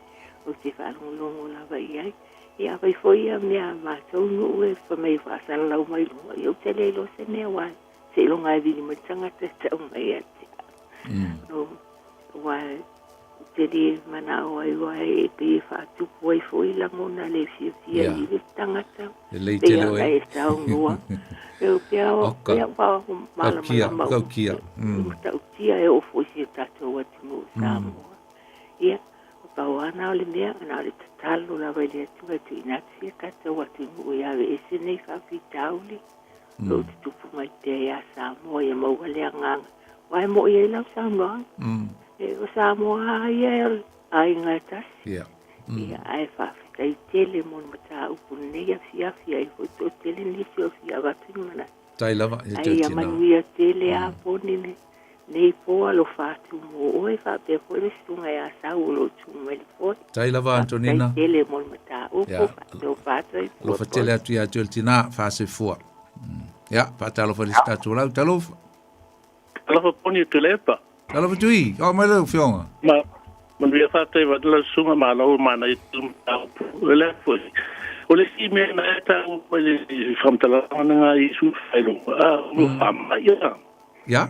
ou te faalogologo lava i ai. Ia afai foi ia mea a matou nuu e fai mai e faasalalau mai luga, ia ou te le iloa se mea aua seiloga e vili mai le tagata e tau mai ia te au. Aua ou te le manao ai aua e pei e faatupu ai foi lagona le fiafia i le tagata. Lelei Pei tele ona oe. e saunoa. E pea o Oka. pea ua Taukia, malamalama taukia. Matautia e oo foi i si o tatou atunuu o Samoa. Ia, o pau lava na o le mea, na o le tatalo lava i le Atua e tuuina atu si o tatou atunuu e aveese nei faafitauli o lo o tutupu mai pea ia Samoa ia maua le agaga. Aua e mo'i ai lau saunoaga. E, o Samoa lava ia o le aiga e tasi. Yeah. Ia, ae faafetai tele mo le mataupu lenei afiafi ai foi toatele nisi o fia avatu ni manatu. Tai lava, e Ai te ia tina. manuia tele a poni le nei po alofa atu mo oe faapea foi le susuga ia Sau o lo o tu mai le foe. Tai lava Faafetai Antonina. tele mo le mataupu, Ia, faatofa atu ai fua alofa tele poni. atu ia te oe le tina, faasefua. Ia, faatalofa i le isi tatou lau, talofa. Alofa poni o Tuilaepa. Talofa Tui, oo mai lau afioga. Ma, manuia faafetai vaai lau susuga malo manaia tele mataupu. O le a foi. O le isi mea na e taua mai le faamatalaga na i su faailoga, a o faamai a. Ia.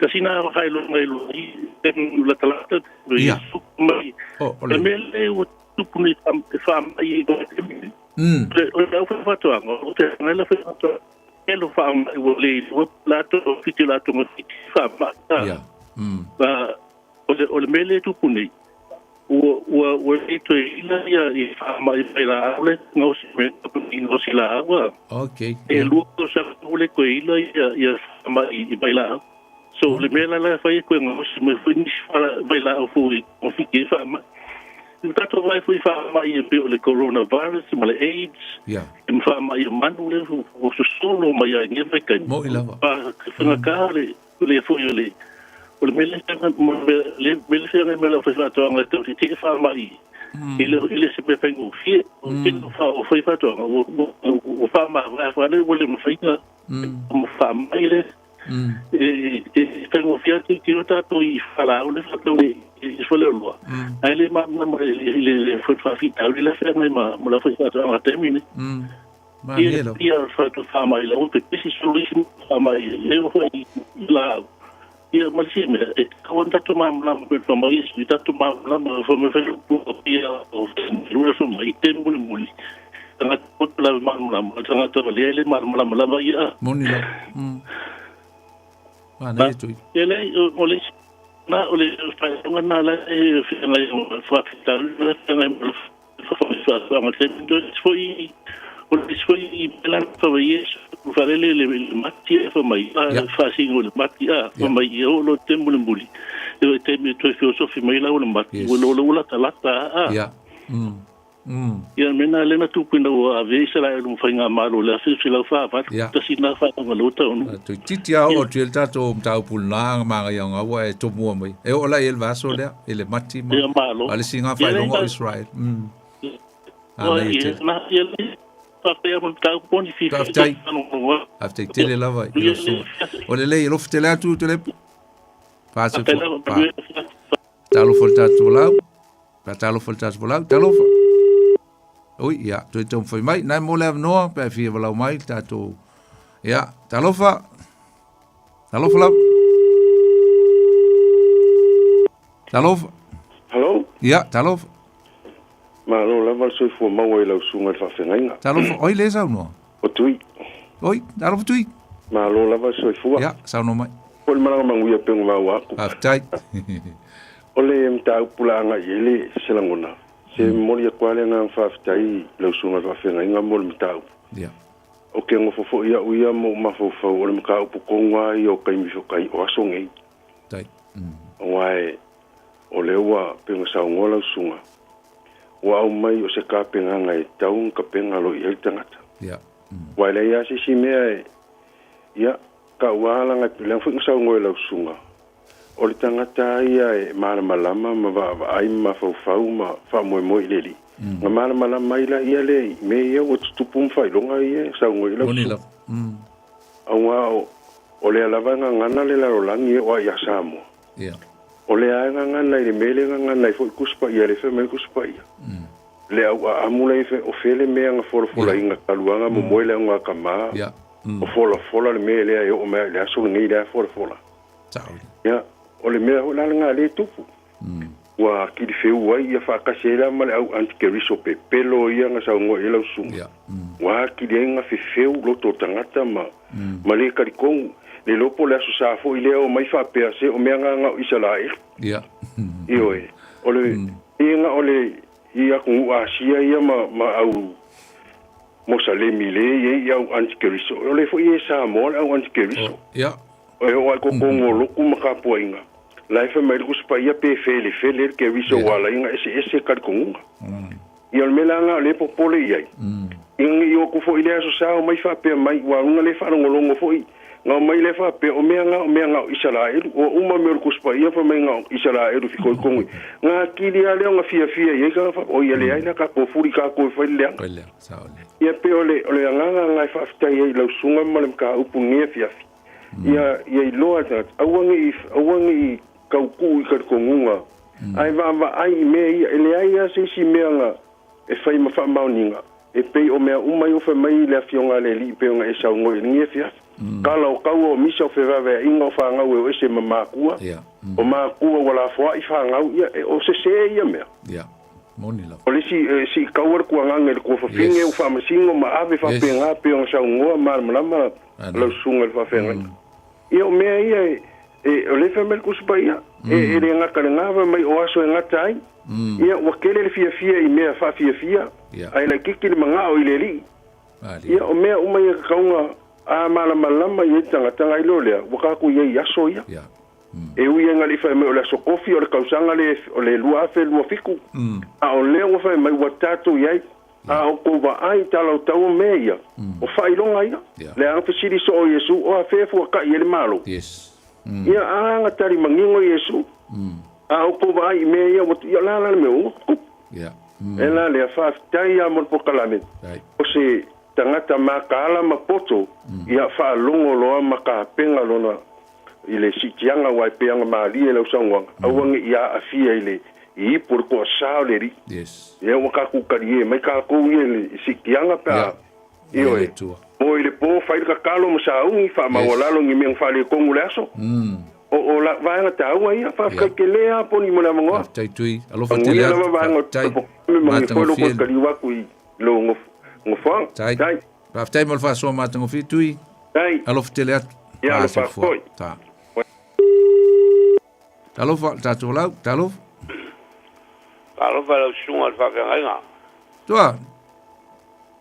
Kasi na faailoga i luga i te la talata i Ia. su mai. O, o Le le. mea le ua tupu nei faamai i o le au faatoaga, o te ngai la faatoaga. E lo faamai ua le iloa latou fiti latou nga fiti faamai. Ia. O le mea lea e tupu nei, ua ua ua le toe ila ia i faamai mai laau le gaosi mai i gaosi laau a. Okay. E Ia. lua tausaga ua le toe ila ia ia faamai i mai laau. So le mea la la e fai e toe gaosi mai foi nisi vai laau fou i togafiti ai faamai. I tatou vaai foi i faamai e pei o le coronavirus ma le AIDS, Ia. e ma faamai o manu lea ua sosolo mai ai i lenei vaitaimi. Mo'i lava. Faigata le le foi o le o le mea lea le mea lea feagai mai lau faifaatoaga e tau tietie faamai i le i le se mea faigofie. O le tele o faifaatoaga ua ua faamavae fale ua le mafai ona faamai le e faigofie atu tilotilo tatou i falaau le faatau i Faleoloa, ae le malamalama i le faafitauli la feagai ma la faifaatoaga i le taimi lenei. Malie lava. Ia faamai lau pepesi solo isi faamai e oo foi i laau. Ia ma le isi mea, e tatau ona tatou malamalama pei ona fai mai Iesu, ia tatou malamalama fai mai fai upu ia o lua fai mai i te mulimuli. Tagata poto lava e malamalama, o le tagata valea e le malamalama lava ia. Moni lava. Manaia tui. Ia leai, o le isi. Na o le faailoga na la e feagai ma faafitauli la feagai ma le faatoaga taimi o isi foi o le isi foi mea la fa mai Iesu faalele le le mati e fa mai a faasino le mati a fa mai e oo loa le taimi mulimuli e le taimi e toe feosofi mai la ua le mati ua lo ua latalata a Ia mea na lea na tupu ina ua avea Isaraelu ma faigamalo i le 1948, Ia. tasi lena faailoga lea ua taunuu. Toeitiiti lava oo atu i ai le tatou mataupu i lena magaia o gaua e tomua mai. E oo la i ai le vaiaso lea i le mati ma Ia malo. a le isi Ia lea faailoga o na Israel. Manaia ia tele. na ia lea faapea ma le mataupu poni fiafia Faafetai. faalogologo atu. Faafetai tele lava i Manuia lau le susuga. afiafi. O lelei, alofa tele atu Tuilaepa. Faafetai Fasoifua. lava, Fa. manuia le afiafi. Talofa i le tatou lau. Faatalofa i le tatou folau. Talofa. Ui, ia, toe taumafai mai. Nai mo le avanoa, pe a fia walau mai le tatou... Ia, talofa. Talofa lava. Talofa. Hello. Ia, talofa. Malo lava le soifua maua i lau susuga i le faafeagaiga. Talofa, oi le saunoa. O Tui. Oi, talofa Tui. Malo lava le soifua. Ia, saunoa mai. O le malaga manuia pei ona maua atu. Faafetai. O le mataupu la agai i ai le se lagona, se momoli atu lava le agaga faafetai i lau susuga i le faafeagaiga mo le mataupu. Ia. Ou te nofo foi au ia ma ou mafaufau o le mataupu tonu lava ia o taimi o aso nei. Tai. Aua e o lea ua pei ona saunoa lau susuga, ua aumai o se tapenaga e tatau ona tapena loa i ai le tagata. Ia. Aua e leai lava se isi mea e, ia, tau lava leaga, leaga foi na saunoa e lau susuga, o le tagata lava ia e malamalama ma vaavaai ma mafaufau ma faamoemoe i le Alii, ona malamalama ai laia lea i mea ia ua tutupu ma faailoga ia e saunoa i ai lau Moni susuga. lava. Aua o lea lava e gagana le lalolagi e oo lava ia Samoa. Ia. O lea lava e gagana i le mea lea e gagana ai foi Tusi Paia, lea e fai mai Tusi Paia. Le au aamu la e o fea le mea na folafolaina talu lava na momoe le augatama, o folafola le mea lea e oo mai lava i le aso lenei lea e folafola. Ia, o le mea foi la lena lea e tupu. Ua kilifeu ai ia faatasi ai la ma le au antikeriso pepelo ia na saunoa i ai lau susuga. Ua atili ai na fefeu loto o tagata ma, ma le talitonu. Le iloa po o le Aso Sa foi lea o mai faapea se o mea na na o Isaraelu. Ioe. O le, ia na o le, i atunuu Asia ia ma, ma au Mosalemi le i ai i au antikeriso. O le foi e Samoa le au antikeriso. E oo lava i totonu o lotu ma tapuaiga, la e fai mai le Tusi Paia pe felefele le keriso ua ala ai ona eseese talitonuga. Ia o le mea la lena o lea e popole i ai, ina ne i o atu foi i le Aso Sa omai faapea mai, ua aluga le faalogologo foi, na omai lea faapea, o mea na o mea na o Isaraelu, ua uma mea o le Tusi Paia fai mai na o Isaraelu fitoitonu i. Na atili lava lea ona fiafia i ai tagata faapea, oi e leai la tatou fuli tatou e fai le leaga. Ia pei o le o le agaga lena e faafetai ai i lau susuga ma le mataupu i lenei afiafi, ia ia iloa e le tagata, aua ne i aua ne i tautuu i talitonuga, ae vaavaai i mea ia. E leai lava se isi mea na e fai ma faamaoniga, e pei o mea uma ia ua fai mai le Afioga a le Alii pei ona e saunoa i lenei afiafi. Tala o taua o misa o fevaveaiga o fanau e o ese ma makua, o makua ua lafoai fanau, ia o sese ia mea. Moni lava. O le isi e siitaua le tuagaga i le tuafafine ua faamasino ma ave faapena pei ona saunoa malamalama lau susuga i le faafeagaiga. Ia o mea ia e, o lea e fai mai le Tusi Paia, e le gata i lena, fai mai o aso e gata ai. Ia ua tele le fiafia i mea faafiafia, ae laitiiti le manao i le Alii. Ia o mea uma ia tatau ona a malamalama i ai le tagata, ona iloa lea ua tatou i ai i aso ia. E ui ai na le i fai mai o le aso kofi o le tausaga le o le 2027, a o lea ua fai mai ua tatou i ai, a o tou vaai i tala o tau o mea ia, o faailoga ia. Leaga fesili soo Iesu, o afea e fuakai ai le Malo? Ia, a na tali manino Iesu, a o tou vaai i mea ia, ua, ia o le a la le mea ua tutupu? E la lea, faafetai lava mo le polokalame, o se tagata mataala ma poto, ia faalogo loa ma tapena lona i le siitiaga aua e pei ona malie lau saunoaga, aua ne i aafia i le i ipu o le toasa o le Alii. Yes. Ia ua tatou talie mai tatou ia i le siitiaga pe a Ia. Ioe. Le Atua. Moe i le po, fai le tatalo ma sauni, faamaualalo ni mea na faaletonu le aso. O, o la vaega taua ia. Faafetai tele lava Poni mo le avanoa. Faafetai Tui. Alofa tele Manuia atu. lava vaega o Faafetai. le polokalame ma ni foi lou Matagofie. taliu atu i lou nofoaga. Tai. Tai. Faafetai mo le faasoa matagofie Tui. Tai. Alofa tele atu. Ia, alofa Soifua. foi. Ta. Talofa, le tatou lau, talofa. Talofa lau susuga i le faafeagaiga. Tua.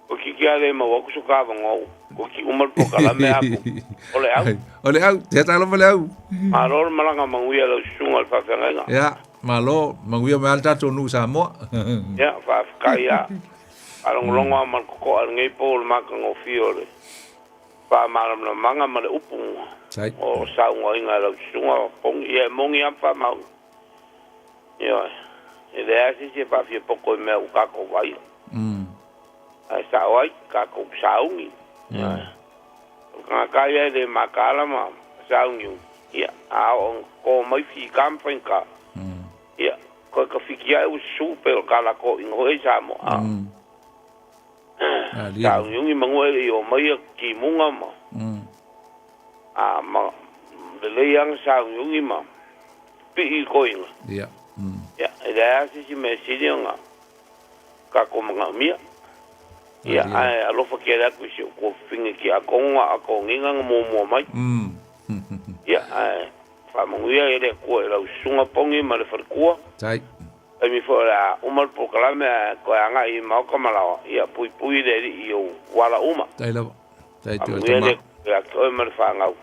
O kiki a le mau aku so ka vangou. O ki uma le pokalame aku. O le au. O le au, te talofa le au. Malo le malaga manuia lau susuga i le faafeagaiga. Ia, malo, manuia mai le tatou nuu Samoa. Ia, faafetai ia. Faalogologo lava ma le totoa i lenei po o le matagofie o le faamalamalamaga ma le upu o saunoaina e lau susuga Pongi. Ia e moni lava ma faamaoni. Ioe. E leai lava se isi e faafiapoto i mea ua tatou vaaia. Ae sao ai, tatou sauni. Ioe. O le tagata ia e le mataala ma sauniuni, ia, a oo ina toto mai fita ma faigata, ia, toe tafiti ae ua susu pei o le talatoina foi i Samoa. Sauniuni manu e le i oo mai ia timuga ma, a, ma lelei lava na sauniuni ma pii i toeina. Ia, e leai lava se isi mea sili ona tatou manaomia. Ia, ae alofa tele atu i si ou tuafafine tiakono a toniga na muamua mai. Ia, ae faamanuia e le Atua i lau susuga Pongi ma le faletua. Tai. Taimi foi o le a uma le polokalame ae toe agai i maota ma laoa, ia puipui le Alii i ou ala uma. Tai lava. Tai tu Faamanuia le Atua ia te oe ma le fanau.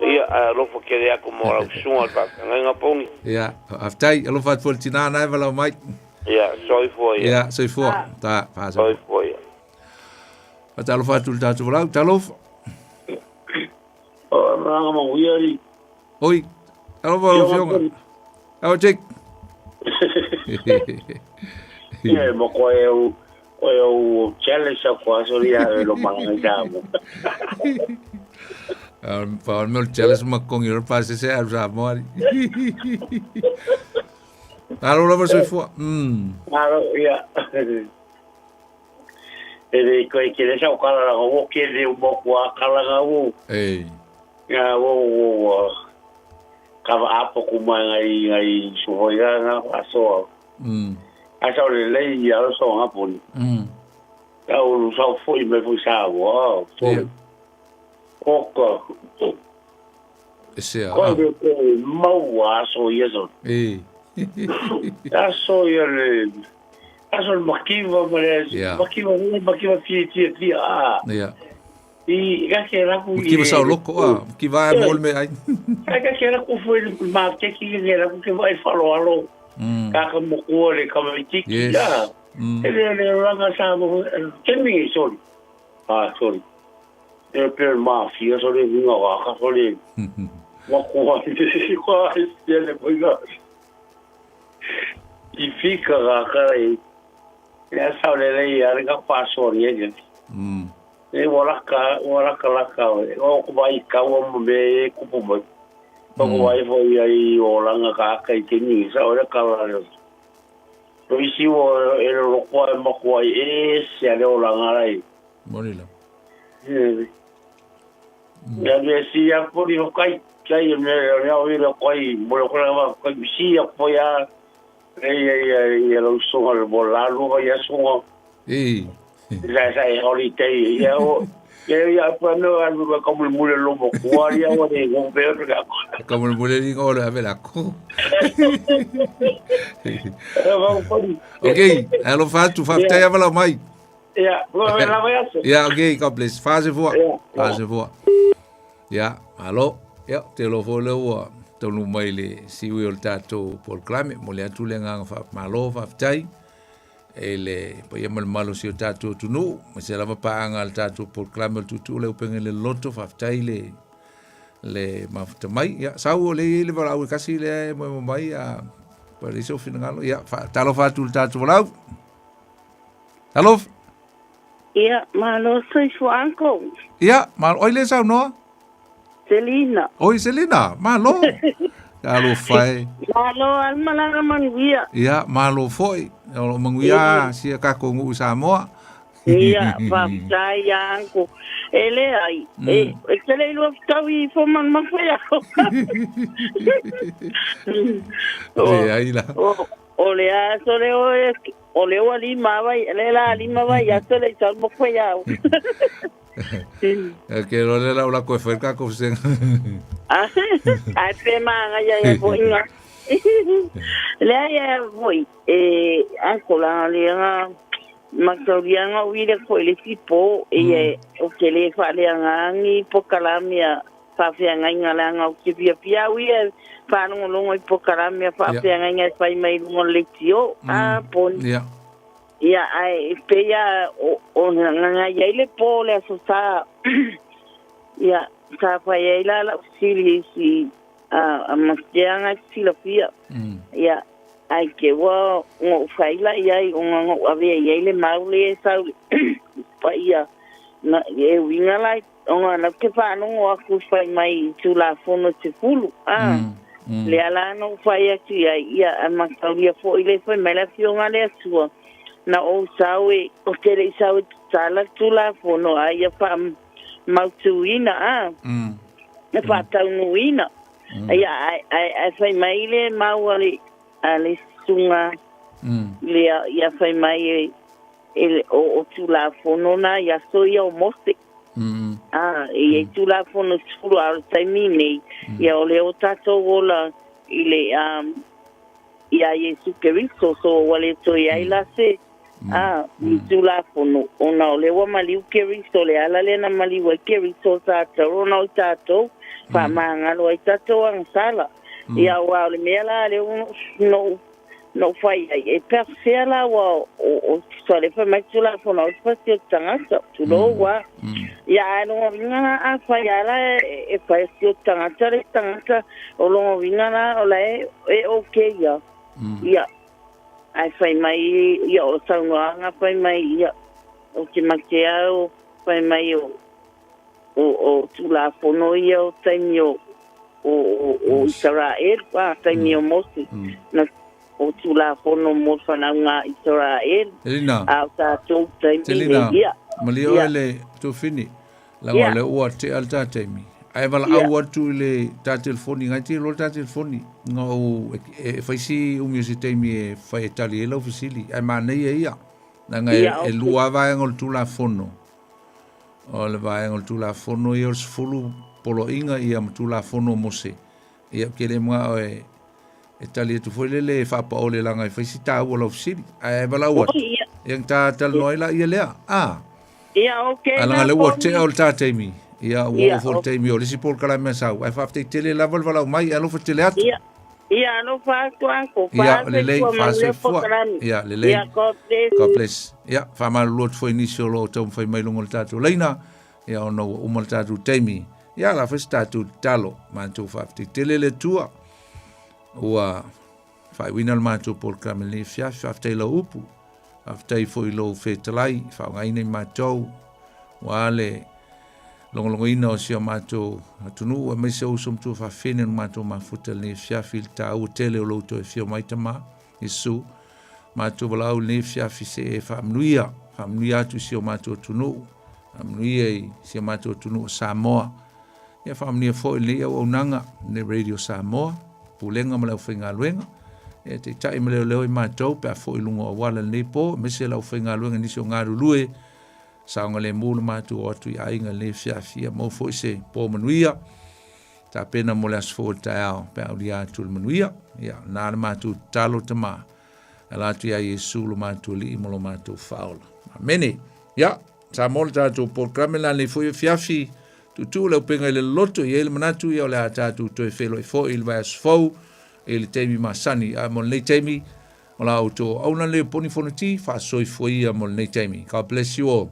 Ia, ae alofa tele atu mo lau susuga i le faafeagaiga Pongi. Ia, faafetai, alofa atu foi i le tina na e valaau mai. Ia, soifua ia. Ia, soifua. Ta, faasa. Soifua ia. Faatalofa atu i le tatou valaau, talofa. O malaga manuia i. Oi, talofa lau afioga. Ao Jake. Ia, ma koe au, koe au challenge au koa sori ia e lo malaga i Samoa. Pa o mea o le challenge ma kongi o le pasese a Samoa. Malo lava soifua. Malo, ia. E le koe ke le sau kala la wo ke le mo kwa kala ga wo. Ei. Ya wo wo wo. Ka va apo ku mai ngai ngai su hoi ga na aso. A sau le le ya lo so nga poni. Ya o lu sau foi me foi sa wo. So. O ka. E se a. Ko le ko mau aso ia so. Ei. Aso ia le aso le makiva ma le makiva makiva fia fia fia a. Ia. I ka ke la ku Makiva sao loko a, makiva ai mo le me ai. Ka ke la ku foi ma ke ki ke la ku ke vai falo alo. Ka ka mo ku le ka me tiki. Yes. Ya. E le le ranga sa mo ke mi sorry. Ah sorry. E pe mafia sorry nga wa ka sorry. Wa ku wa ko ai le mo ga. I fika ka ka e ya sa le le ya ka paso ni e. E wala ka wala ka la ka o ko vai ka o mo me ku pu mo. O ko vai fo ia i o langa ka ka i te ni sa o le ka la le. O isi o e lo ko e mo ko ai e se le o langa lai. Moni la. Ya me si ya pori o kai kai me le o i le koi mo le ko la kai si ya po ya e e e lo so le mo la lo ya so. E. Sa sa e holiday ya o ya ya pa no al mo ka mo mo le lo mo ko ya o de go pe o ka. Ka mo mo le ngo le avela ko. Okay, alofa atu faafetai ava lau mai. Ia, ua lava ia aso. Ia, okay, God bless. Faasefua. Faasefua. Ia, malo. Ia, te iloa foi lea ua taunuu mai le siui o le tatou polokalame. Momoli atu le agaga faamalo, faafetai i le paia ma le mamalu o si o tatou atunuu, aemaise lava paaga a le tatou polokalame o le Tuutuu le Upega i le Loloto. Faafetai le le mafuta mai. Ia, sau o lea e i ai le valaau e kasi lea e moemoe mai, a pa leai sou finagalo. Ia, talofa atu i le tatou valaau. Talofa. Ia, malo soifua uncle. Ia, malo. Oi le saunoa? Selina. Oi Selina, malo. Talofa e. Malo al malaga manuia. Ia, malo foi. O lo manuia sia kako nuu Samoa. Ia, faafetai ia uncle. E leai, e, e te le iloa fetaui ifo manumafo ia. Leai la. O, o le aso le oe, o le ua lima vai, le la lima vai, aso le tau mo koe au. E ke lo le lau la koe whae kako senga. Ae pe māngaia ia foʻi ga. Leai e foʻi e uncle laga lea ga mataulia ga ou ile foʻi le isi po ia ou te lē faaleagaga pokalame a faafeagaiga leaga ou te fiafia au ia e faalogologo i pokalame a faafeagaiga e fai mai luga o le leitio a poni. Ia ae pei a o gagai ai le po o le aso sa ia sa fai ai la lau fesili i si a Maseaga e te silafia. Ia ae te ua goʻu fai la iai ona na ou avea i ai le mau lea e sau paia na e uiga la ona na ou te faalogo atu fai mai i Tulafono 10 a lea la na ou fai atu i ai ia ae mataulia foi le fai mai le Afioga a le Atua na ou sau e ou te le i sau e tatala le Tulafono a ia faamautuina a e faataunuuina. Ia ae ae ae fai mai le mau a le a le susuga lea ia fai mai e e o, o Tulafono na i aso ia o Mose. A, e i ai Tulafono 10 a o le taimi nei, ia o lea ua tatou ola i le um, iā Iesu Keriso, so ua le toe i ai la se a ni Tulafono, ona o lea ua maliu Keriso, le ala lea na maliu ai Keriso sa tatau ona o i tatou, faamagalo ai tatou agasala. Ia aua o le mea la lea ua na ou fai ai, e pea la ua o tusa o lea fai mai Tulafono aua e te pasi o le tagata, tulou a. Ia ae lona uiga la a fai lava la e fai si o le tagata le tagata, o lona uiga la o la e okay ia. Ia ae fai mai ia o saunoaga fai mai ia ou te mate au fai mai o o Tulafono ia o taimi o o Isaraelu, a taimi o Mose, na o Tulafono mo fanauga a Isaraelu, a o tatou taimi nei, ia. Malie oe le Tofini, laga o lea ua tea le ta taimi. Ae valaau atu i le ta telefoni, ngai te iloa le ta telefoni, nga ou e fai si umi o se taimi e fai e tali ai lau fesili, ae manaia ia. Leaga e lua lava vaega o le Tulafono. O le vaega o le Tulafono ia o le 10 poloaiga ia ma Tulafono o Mose. Ia ou te le manao e e tali atu foi lele e faapaole leaga e fai si taua o lau fesili. Ae valaau atu, ia ona ta talanoa ai laia lea. A! Ia, okay Ae leaga o lea ua tea o le ta taimi. Ia, ua oo foi le taimi o le isi polokalame a sau. Ae faafetai tele lava le valaau mai. Alofa tele atu. Ia, ia alofa atu uncle. Ia, lelei, Faasoifua manuia. Ia, lelei. Ia, God bless. God bless. Ia, faamalulu atu foi i nisi o lo o taumafai mai luga o le tatou laina, ia ona ua uma le tatou taimi. Ia, o le a fai se tatou tatalo. Matou faafetai tele le Atua ua faaiuina le matou polokalame i lenei afiafi. Faafetai i lau upu. Faafetai foi i lou fetalai i faaaogaina i matou aua le logologoina o si o matou atunuu aemaise o uso ma tuafafine na matou mafuta i lenei afiafi i le taua tele o lou toe afio mai Tama Iesu. Matou valaau i lenei afiafi se e faamanuia, faamanuia atu i si o matou atunuu, faamanuia i si o matou atunuu o Samoa. Ia faamanuia foi i lenei auaunaga, lenei Radio Samoa, Pulega ma le aufaigaluega. Ia taitai ma leoleo i matou pe a foi i luga o auala i lenei po, aemaise le aufaigaluega i nisi o galulue, saogalemu le matou o atu i aiga i lenei afiafi. Ia maua foi se po manuia, tapena mo le aso fou o le taeao pe a aulia atu le manuia. Ia, na le matou tatalo Tama, ala atu iā Iesu lo matou Alii ma lo matou Faaola. Amene. Ia, Samoa le tatou polokalame la lenei foi afiafi, tuutuu le upega i le loloto, i ai le manatu ia o le a tatou toe feiloai foi i le vaiaso fou i le taimi masani. Ae mo lenei taimi, o la outou auauna lenei o Poni Fonoti, faasoifua ia mo lenei taimi. God bless you all.